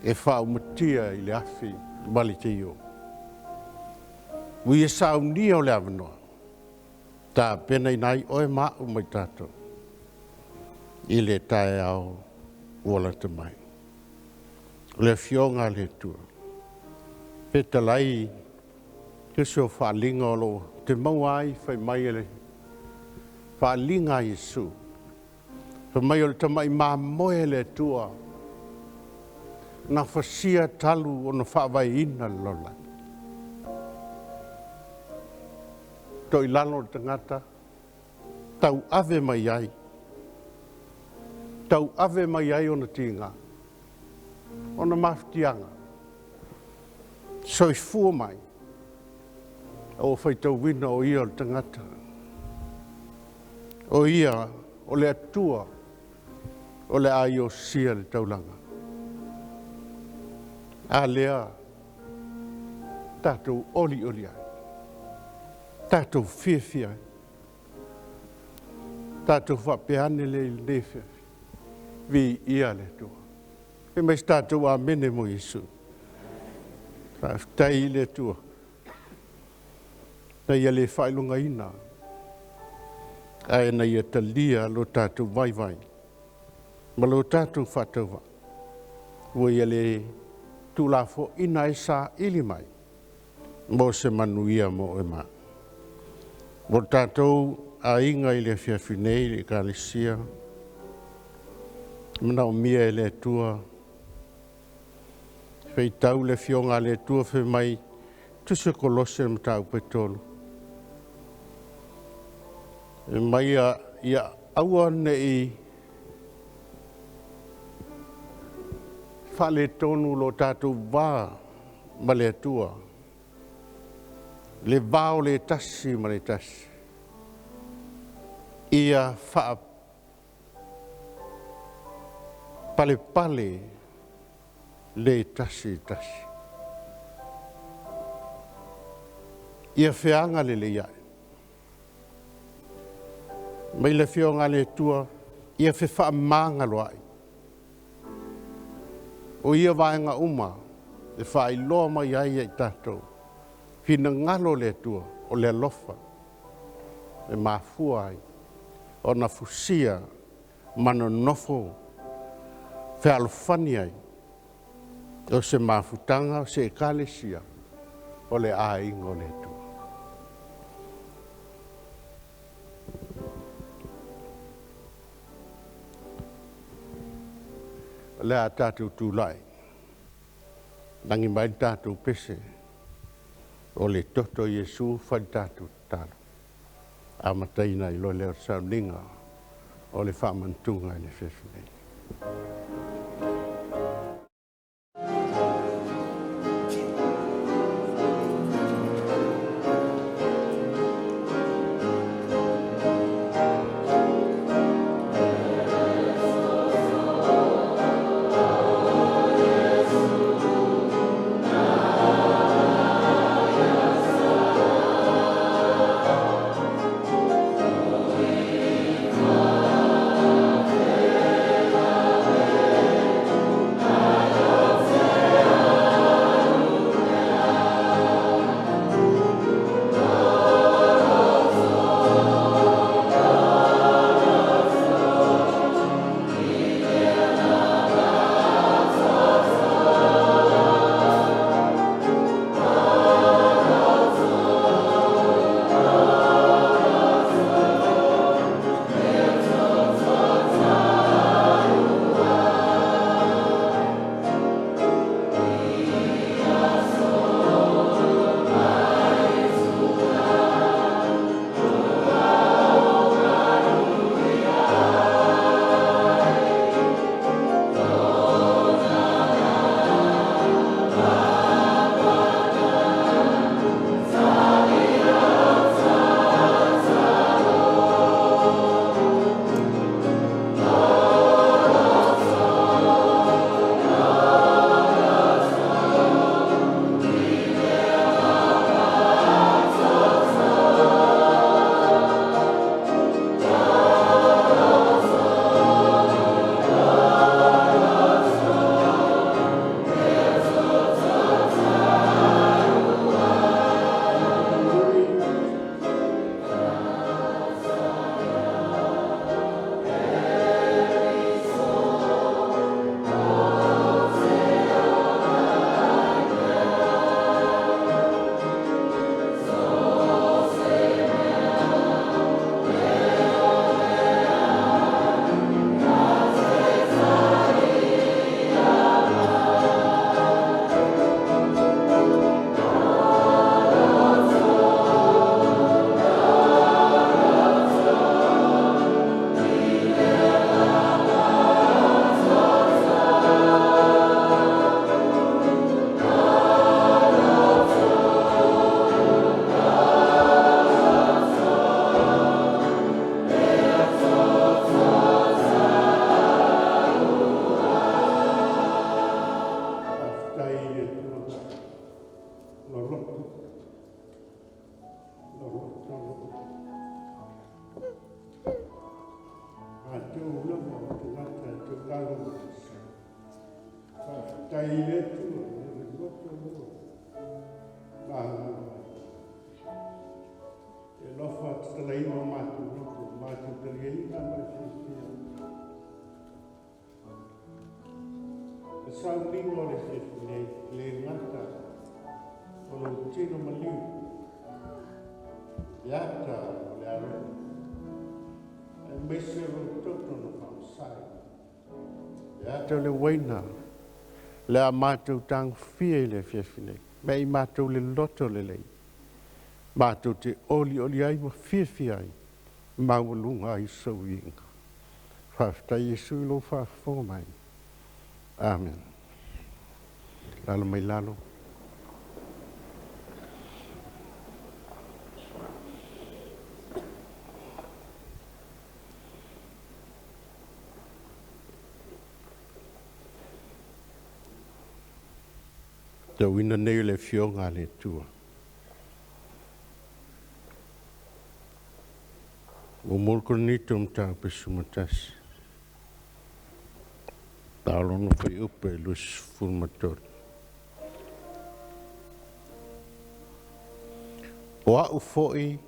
E faaumatia i le afi ma le teio. Ua ia saunia o le avanoa. Ta pena ina ai oe ma au mai tatou. I le taeao ua lata mai. O le afioga a le Atua. Fetalai tusi o faaaliga o loo te maua ai fai mai e le faaaliga a Iesu. Fai mai o le tamai mamoe le Atua. Na fasia talu ona faavaeina le lalolagi. Toi lalo le tagata, tau ave mai ai. Tau ave mai ai ona tiga. Ona mafutiaga. Soifua mai. O faitauina o ia o le tagata. O ia o le Atua o le a iosia le taulaga. A lea tatou oli oli ai. Tatou fiafia ai. Tatou faapea ane le i lenei afiafi. Viia le Atua. E mai se tatou amene mo Iesu. Faafetai i le Atua. Na ia le faailogaina. Ae na ia talia lo tatou vaivai. Ma lo tatou faatauva. Ua ia le tulafoaina ai saili mai. Mo se manuia mo oe ma. Mo tatou aiga i le afiafi nei i le Ekalesia. Manaomia e le Atua. Feitau le afioga a le Atua fai mai tusi o Kolose le mataupu e 3. E mai ia aua nei faaletonu lo tatou va ma le Atua. Le va o le tasi ma le tasi. Ia faapalepale le tasi tasi. Ia feaga lelei ai. Mai le afioga a le Atua, ia fefaamagalo ai. O ia vaega uma e faailoa mai ai ia i tatou. Finagalo le Atua o le alofa e mafua ai ona fusia Ma nonofo fealofani ai o se mafutaga o se ekalesia o le aiga o le Atua. O le a tatou tulai, lagi mai le tatou pese, o le toto o Iesu fai le tatou tatalo. Amataina ai loa lea o le sauniga o le faamanatuga i le afiafi nei. Faafetai i le Atua loloto, loloto, loloto. Matou lava o tagata e taulalo ma tasi. Faafetai i le Atua, le loto loa. Malo. E alofa tatalaina o matou loto, matou taliaina ma le fiafia. Le sauniga o le afiafi nei, le gata o lou tino maliu, le ata o le alofa, aemaise o lou toto na faamasai. Le ata o le uaina, le a matou tagofia i le afiafi nei, me i matou le loto lelei, matou te olioli ai ma fiafia ai, maualuga ai sou viiga. Faafetai Iesu i lou faafofoga mai. Amen. Lalo mai lalo. Tauina nei o le afioga a le Atua. 1 Korinito mataupu 11. Talono fuaiupu 23. O au foi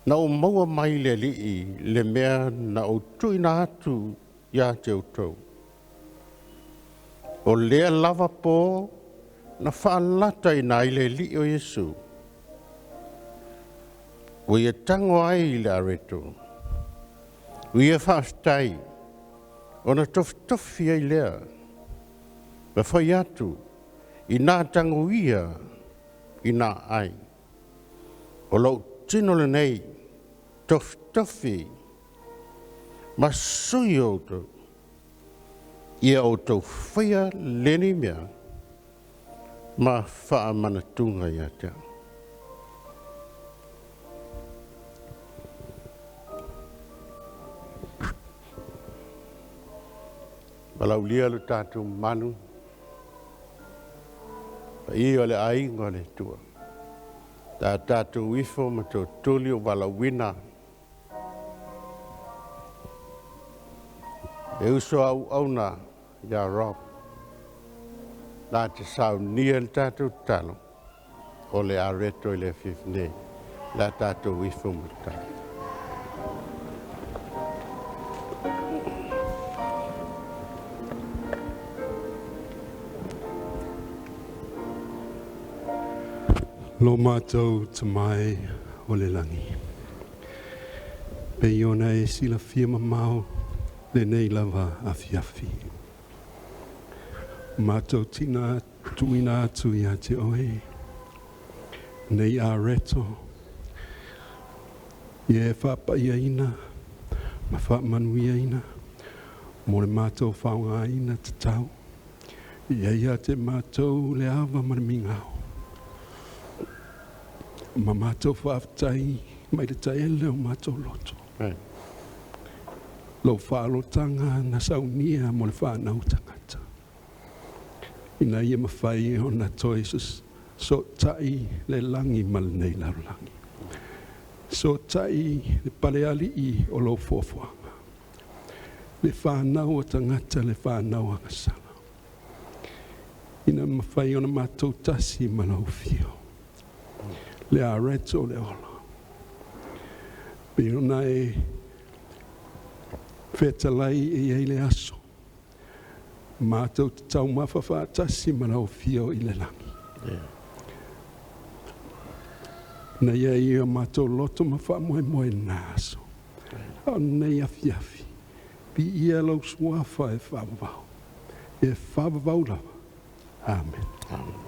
Na ou maua mai le Alii le mea na ou tuuina atu ia te outou. O lea lava po na faalataina ai le Alii o Iesu, ua ia tago ai i le areto, ua ia faafetai, ona tofitofi ai lea, ma fai atu, ina tagoia ina ai. O lou tino lenei, tofitofi, ma sui o outou, ia outou faia lenei mea, ma faamanatuga ia te au. Valaulia lo tatou mamalu, pa ia o le aiga o le Atua. Ta tatou ifo ma totoli o valaauina. E uso au auna ia Rob, la te saunia le tatou talo, o le areto i le afiafi nei, la tatou ifo ma talo. Lo mātou tamai o le lagi. Pe iona e sila fia mamao le nei lava afiafi. Mātou tina tuina atu ia te oe. Nei a reto. Ia e whapaia ina. Ma whaamanuia ina. Mo le mātou whaonga ina te tau. Ia ia te mātou le ava ma le mingao. Ma mātou whaaftai mai le taele o mātou loto. Lau whaalotanga na saunia mo le whanau tangata. Ina ia mawhai o na toi so tai le langi ma le nei larolangi. So tai le paleali i o lau fuafuaga. Le whanau o tangata le whanau a ngasala. Ina mawhai o na mātou tasi ma lau fio. Le areto le ola. Pe ona e whetalai e ei le aso. Mātou te taumafa whaatasi ma lau fio i le langi. Na ia i o mātou loto ma whaamoe moe nā aso. O nei afiafi. Pi ia lau suafa e whaavavau. E whaavavau lava. Amen. Amen.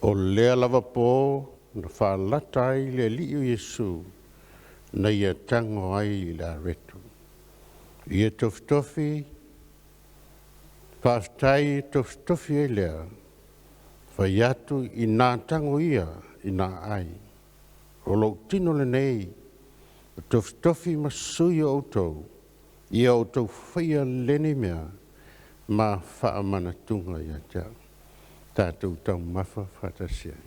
O lea lava pō na faalata ai le Alii o Iesu na ia tago ai i le areto. Ia tofitofi, faafetai tofitofi ai lea, fai atu i nā tago ia i nā ai. O lou tino lenei, o tofitofi ma sui o outou, ia outou faia lenei mea, ma faamanatuga ia te au. Tatou taumafa faatasi ai.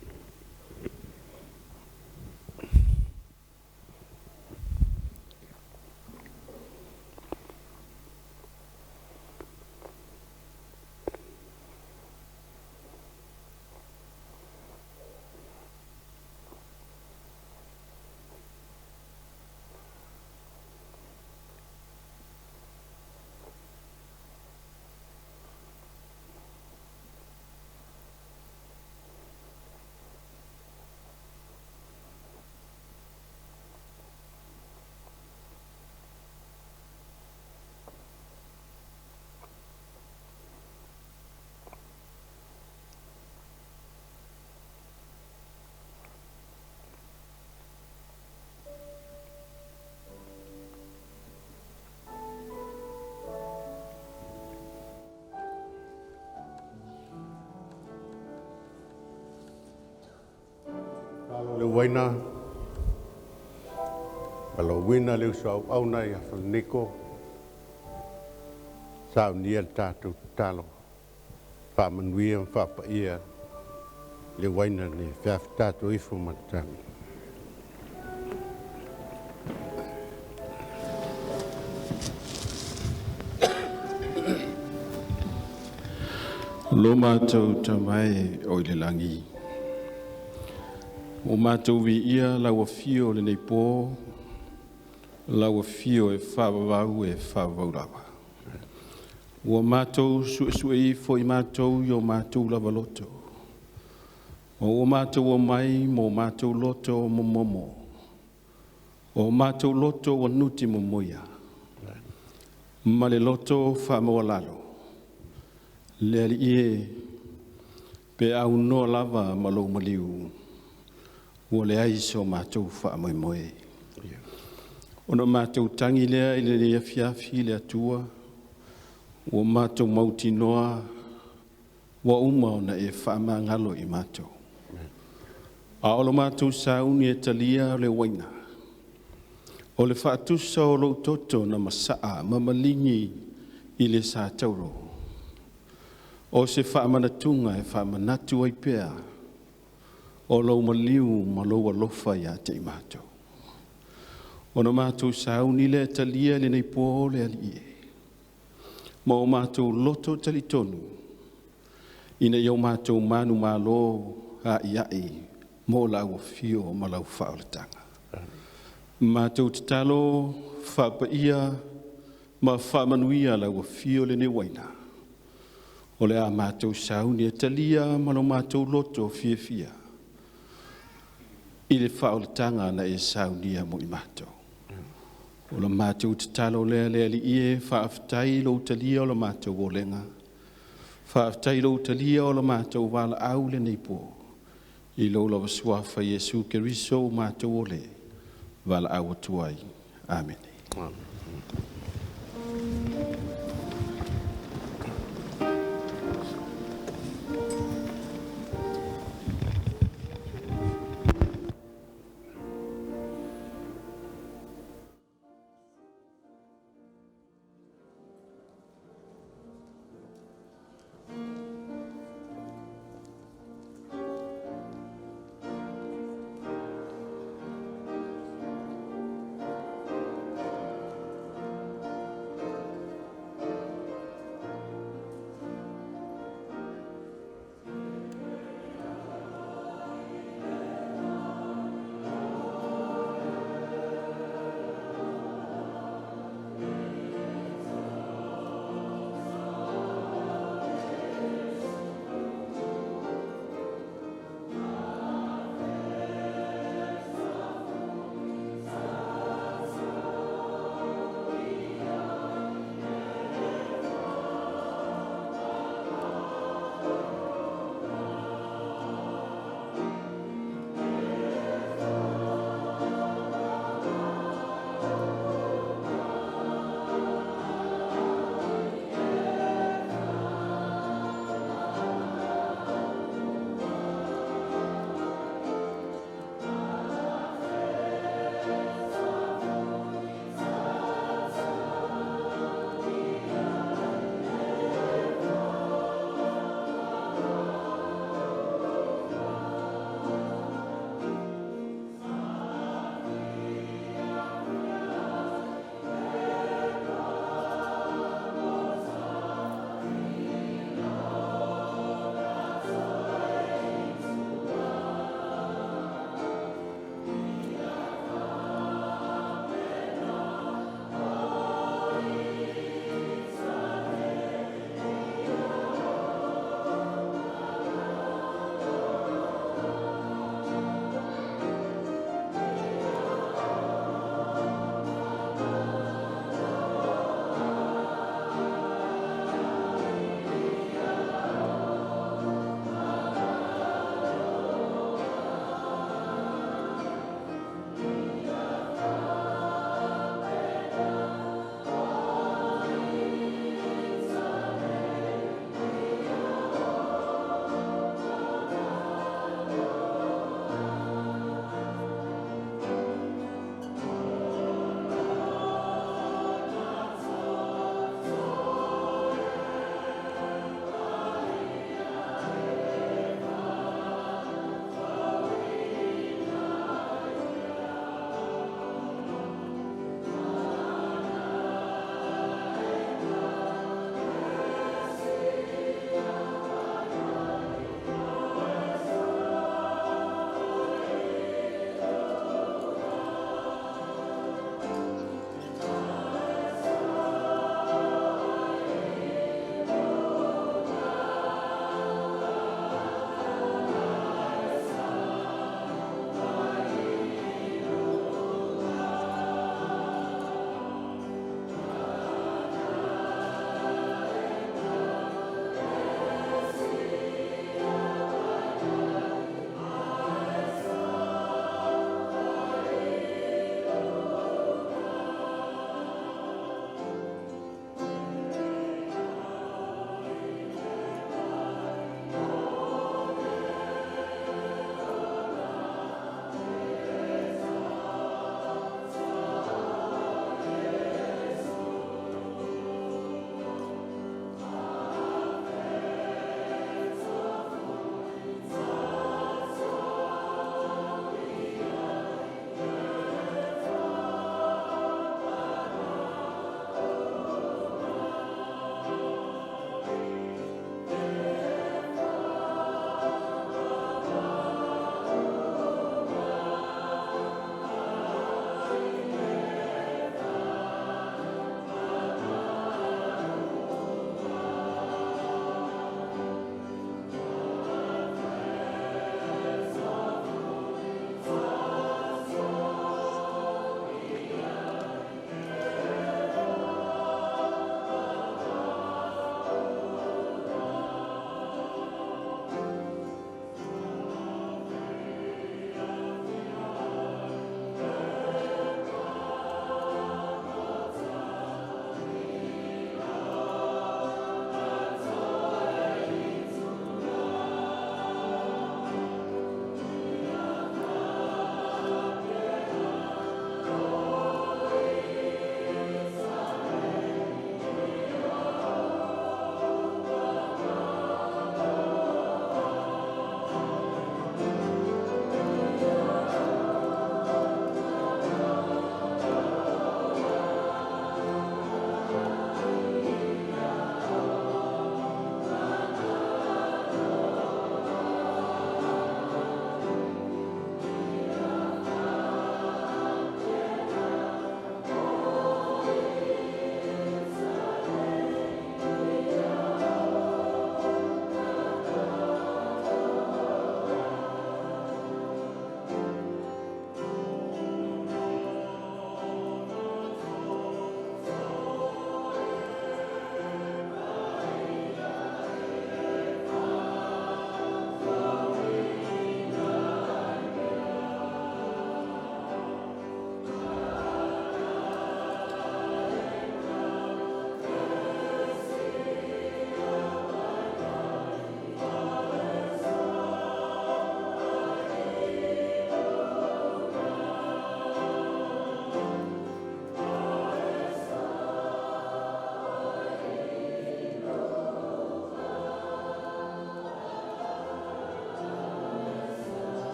Le uaina, ma lo uina le uso au au na ia falaniko, saunia le tatou tatalo, faamanuia ma faapaia le uaina le feafitato ifo ma tatalo. Lo mātou tamai o i le lagi. O mātou vi ia lau afio le nei pō, lau afio e whaavavau e whaavavau lava. Ua mātou suesue ifo i mātou i o mātou lava loto. O ua mātou o mai mo mātou loto o momomo. O mātou loto o nuti momoia. Ma le loto whaamawalalo. Le ali ie pe au noa lava ma lou maliu. Ua le ai so mātou wha moi moe. Ona mātou tangi lea i le lea fiafi le atua. Ua mātou mautinoa. Ua uma ona e whaamangalo i mātou. A olo mātou sauni e talia o le waina. O le whaatusa o lou toto na masaa mamalingi i le sa tauro. O se whaamanatunga e whaamanatu ai pea. O lou maliu ma lou alofa ia te i mātou. Ona mātou sauni le talia le nei pō le ali e. Ma o mātou loto talitonu. Ina i o mātou manu malo a iai mo lau afio ma lau whaolatanga. Mātou tatalo whaapaia ma whaamanuia lau afio le nei waina. O le a mātou sauni e talia ma lo mātou loto fia fia. I le whaolatanga na e saunia mo i mātou. O la mātou tatalo lea le ali ie whaaftai lo talia o la mātou olenga. Whaaftai lo talia o la mātou wala au le nei pō. I lo lava suafa Iesu Keriso o mātou ole. Wala au atuai. Amen. Amen.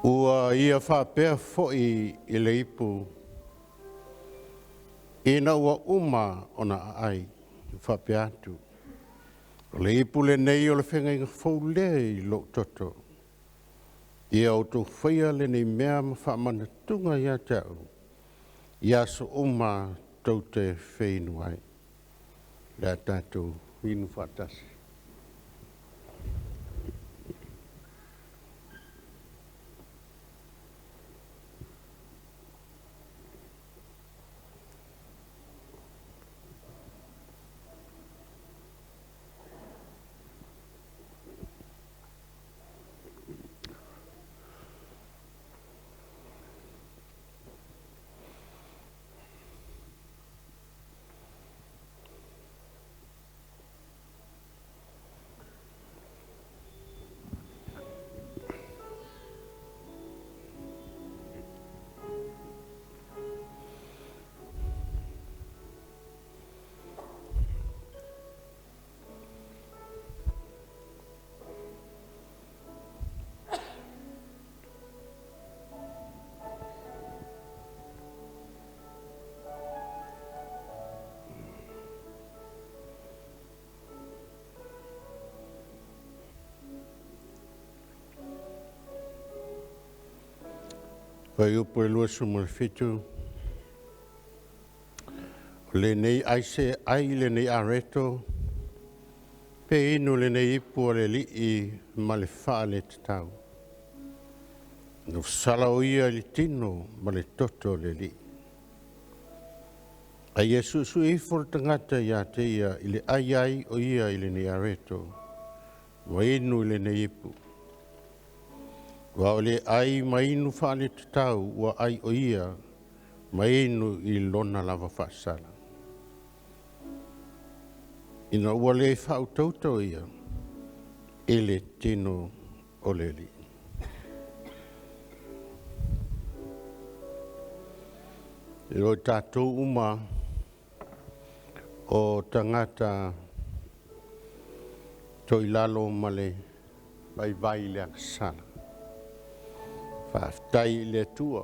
Ua ia faapea fo'i i le ipu ina ua uma ona aai faapea atu. O le ipu lenei o le feagaiga fou lea i lou toto. Ia outou faia lenei mea ma faamanatuga ia te au, i aso uma tou te feinu ai. Le a tatou inu faatasi. Fuaiupu 27. O lenei ai se ai lenei areto, pe inu lenei ipu o le alii ma le faaletau. Na sala o ia i le tino ma le toto o le alii. Ai e suesue ifo le tagata ia te ia i le ai ai o ia i lenei areto, ma inu i lenei ipu. Ua o le ai ma inu faaletau ua ai o ia ma inu i lona lava faasala. Ina ua le faautautau ia i le tino o le alii. E o tatou uma o tagata toilalo ma le vaivai le agasala. Faafetai i le Atua.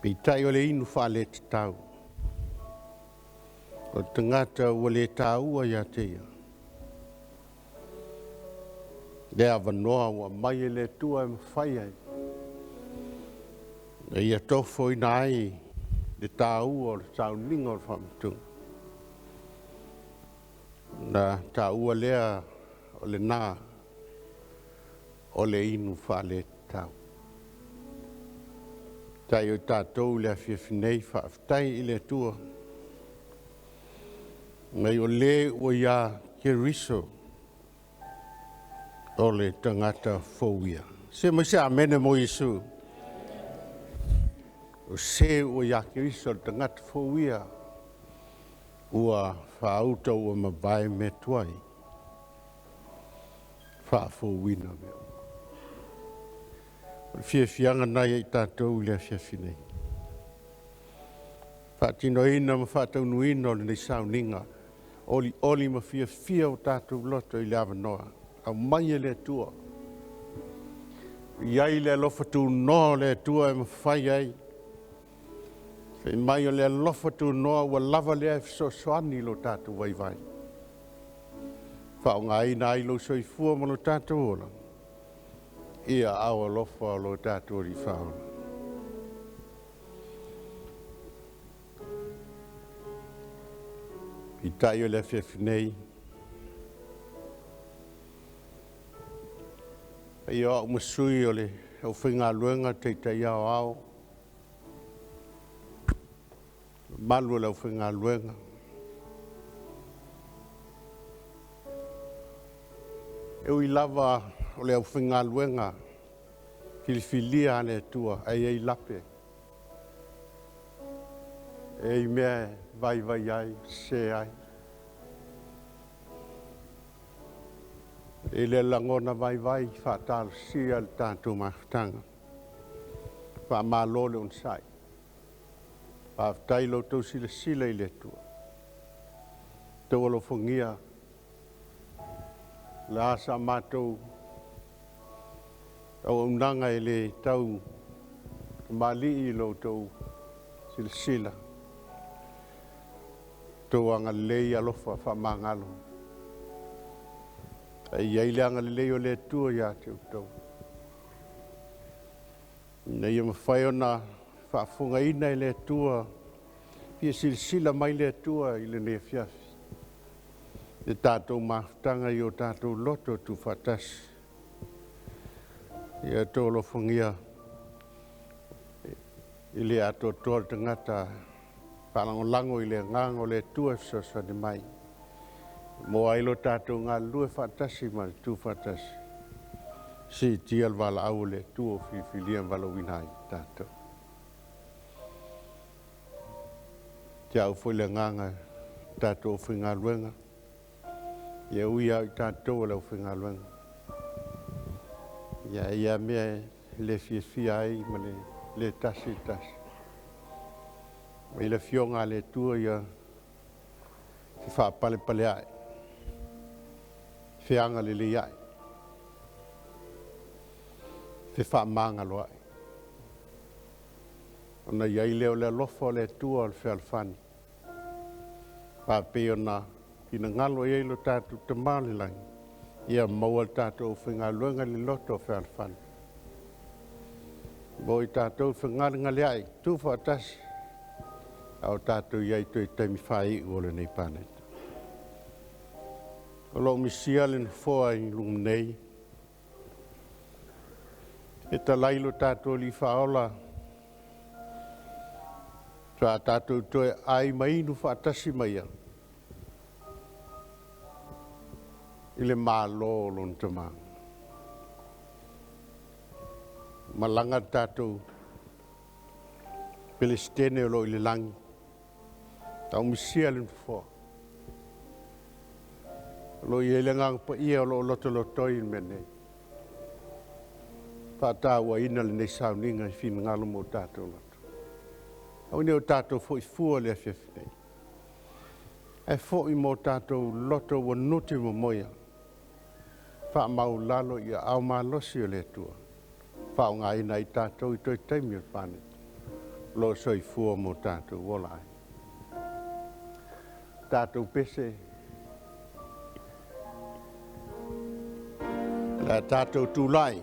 Peitai o le inu faaletau. O le tagata ua le tāua ia te ia. Le avanoa ua mai e le Atua e mafai ai. E ia tofoina ai le tāua o le sauniga o le faamatuga. Na tāua lea o le nā o le inu faaletau. Tai o tātou le afiafi nei, faafetai i le Atua. Ngai o le ua ia Keriso o le tagata fou ia. Se mai se amene mo Iesu. O se ua ia Keriso o le tagata fou ia ua faauta ua mavae mea tuai. Faafouina mea uma. O le fiafiaga lena ia i tatou i le afiafi nei. Faatinoina ma faataunuina o lenei sauniga, olioli ma fiafia o tatou loto i le avanoa, aumai e le Atua. I ai le alofa tunoa o le Atua e mafai ai. Fai mai o le alofa tunoa ua lava lea e fesoasoani i lo tatou vaivai. Faaaogaina ai lou soifua ma lo tatou ola. Ia au alofa o lo tatou Alii Faaola. Peitai o le afiafi nei, paia o au ma sui o le aufaigaluega taitai aoao, mamalu o le aufaigaluega, e ui lava o le aufaigaluega filifilia a le Atua, ae i ai lape, e i mea e vaivai ai, sese ai. I le lagona vaivai faatalosia le tatou mafutaga. Faamalo le onosai. Faafetai lo outou silasila i le Atua. Outou alofagia la sa matou Auaunaga e le tau tamalii i lo outou silasila, outou agalelei alofa faamagalo. Ae i ai le agalelei o le Atua ia te outou, ina ia mafai ona faafofogaina e le Atua, fia silasila mai le Atua i lenei afiafi, le tatou mafutaga i o tatou loto tuufaatasi. Ia outou alofagia i le atoatoa le tagata faalagolago i le agaga o le Atua e fesoasoani mai. Mo ai lo tatou galulue faatasi ma le tuufaatasi, siitia le valaau o le Atua o filifilia ma valaauina ai tatou. Te au foi le agaga tatou aufaigaluega, ia ui lava i tatou o le aufaigaluega, ia ia mea e le fiafia ai ma le le tasi le tasi. Mai le afioga a le Atua ia se faapalepale ae, feagalelei ae, fefaamagalo ae. Ona i ai lea o le alofa o le Atua o le fealofani. Faapei ona finagalo i ai lo tatou Tama o le lagi, ia maua le tatou aufaigaluega i le loto o fealofani. Mo i tatou fegalegaleai, tuufaatasi, a o tatou i ai toe taimi faaiu o lenei paneta. O lo o misia le nofoa i luma nei, e talai lo tatou Alii Faaola, sa tatou toe ai ma inu faatasi mai ia i le Malo o lona Tama. Malaga le tatou Pelesitene o lo o i le lagi, taumisia le nofoa. O lo o i ai le agaga paia o lo o lotolotoi i le mea nei. Faatauaina lenei sauniga i finagalo mo tatou loto. Aua ne i o tatou foi fua i le afiafi nei, ae foi mo tatou loto ua nuti momoia, faamaulalo i aao malosi o le Atua, faaaogaina ai tatou i toe taimi o le paneta, o lo o soifua mo tatou ola ai. Tatou pese, le a tatou tulai,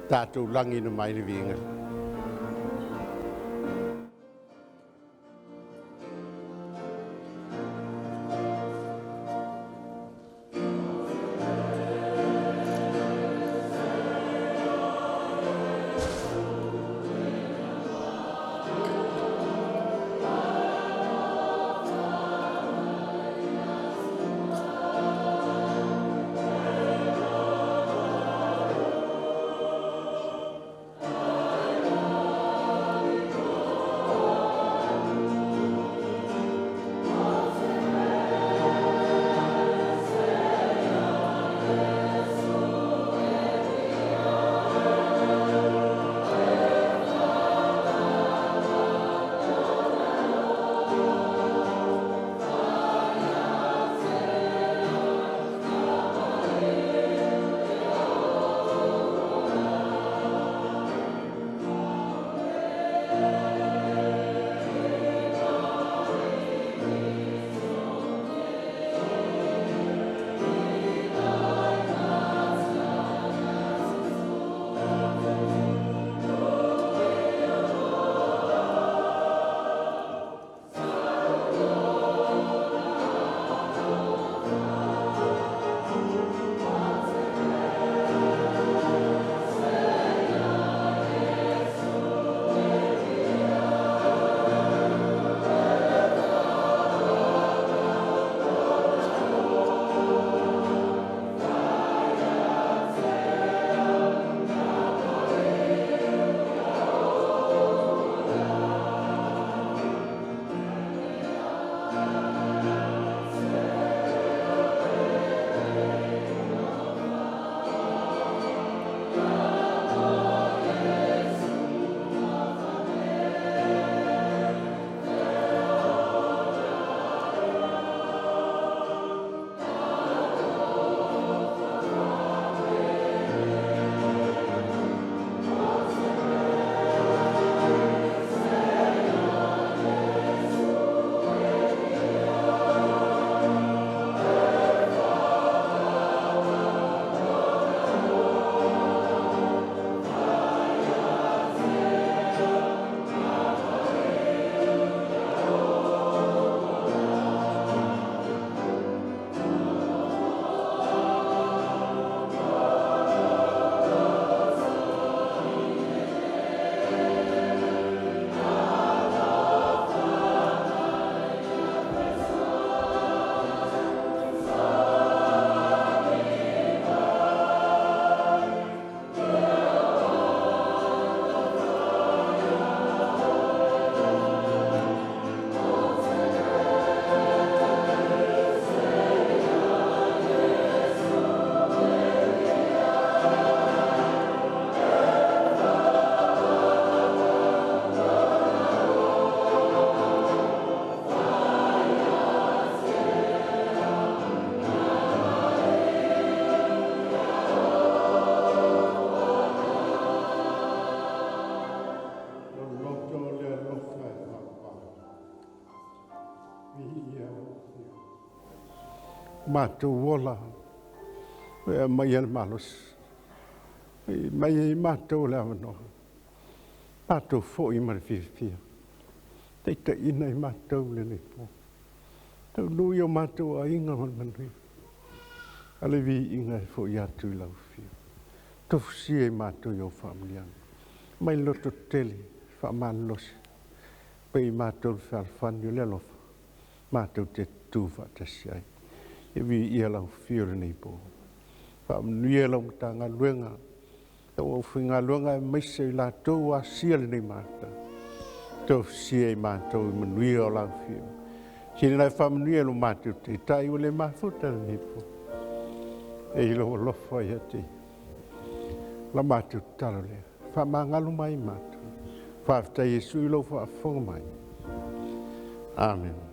tatou lagi na mai le viiga. Matou ola e mai le malosi. E mai ai matou le avanoa. Matou fo'i ma le fiafia. Taitaiina i matou lenei po. Taunuu i o matou aiga ma le manuia. A le viiga e fo'i atu i lau afio. Tofusia i matou i ou faamanuiaga. Mai loto tele, faamalolosi. Pei i matou le fealofani o le alofa. Matou te tu faatasi ai. E viia lau afio lenei po. Faamanuia lau Matagaluega, lau aufaigaluega aemaise i latou ua asia lenei maota. Tofusia i matou i manuia o lau afio. Sili ona e faamanuia i lo matou taitai ua le mafuta lenei po. E i lou alofa ia te la matou tatalo lea. Faamagalo mai matou. Faafetai Iesu i lou faafofoga mai. Amen.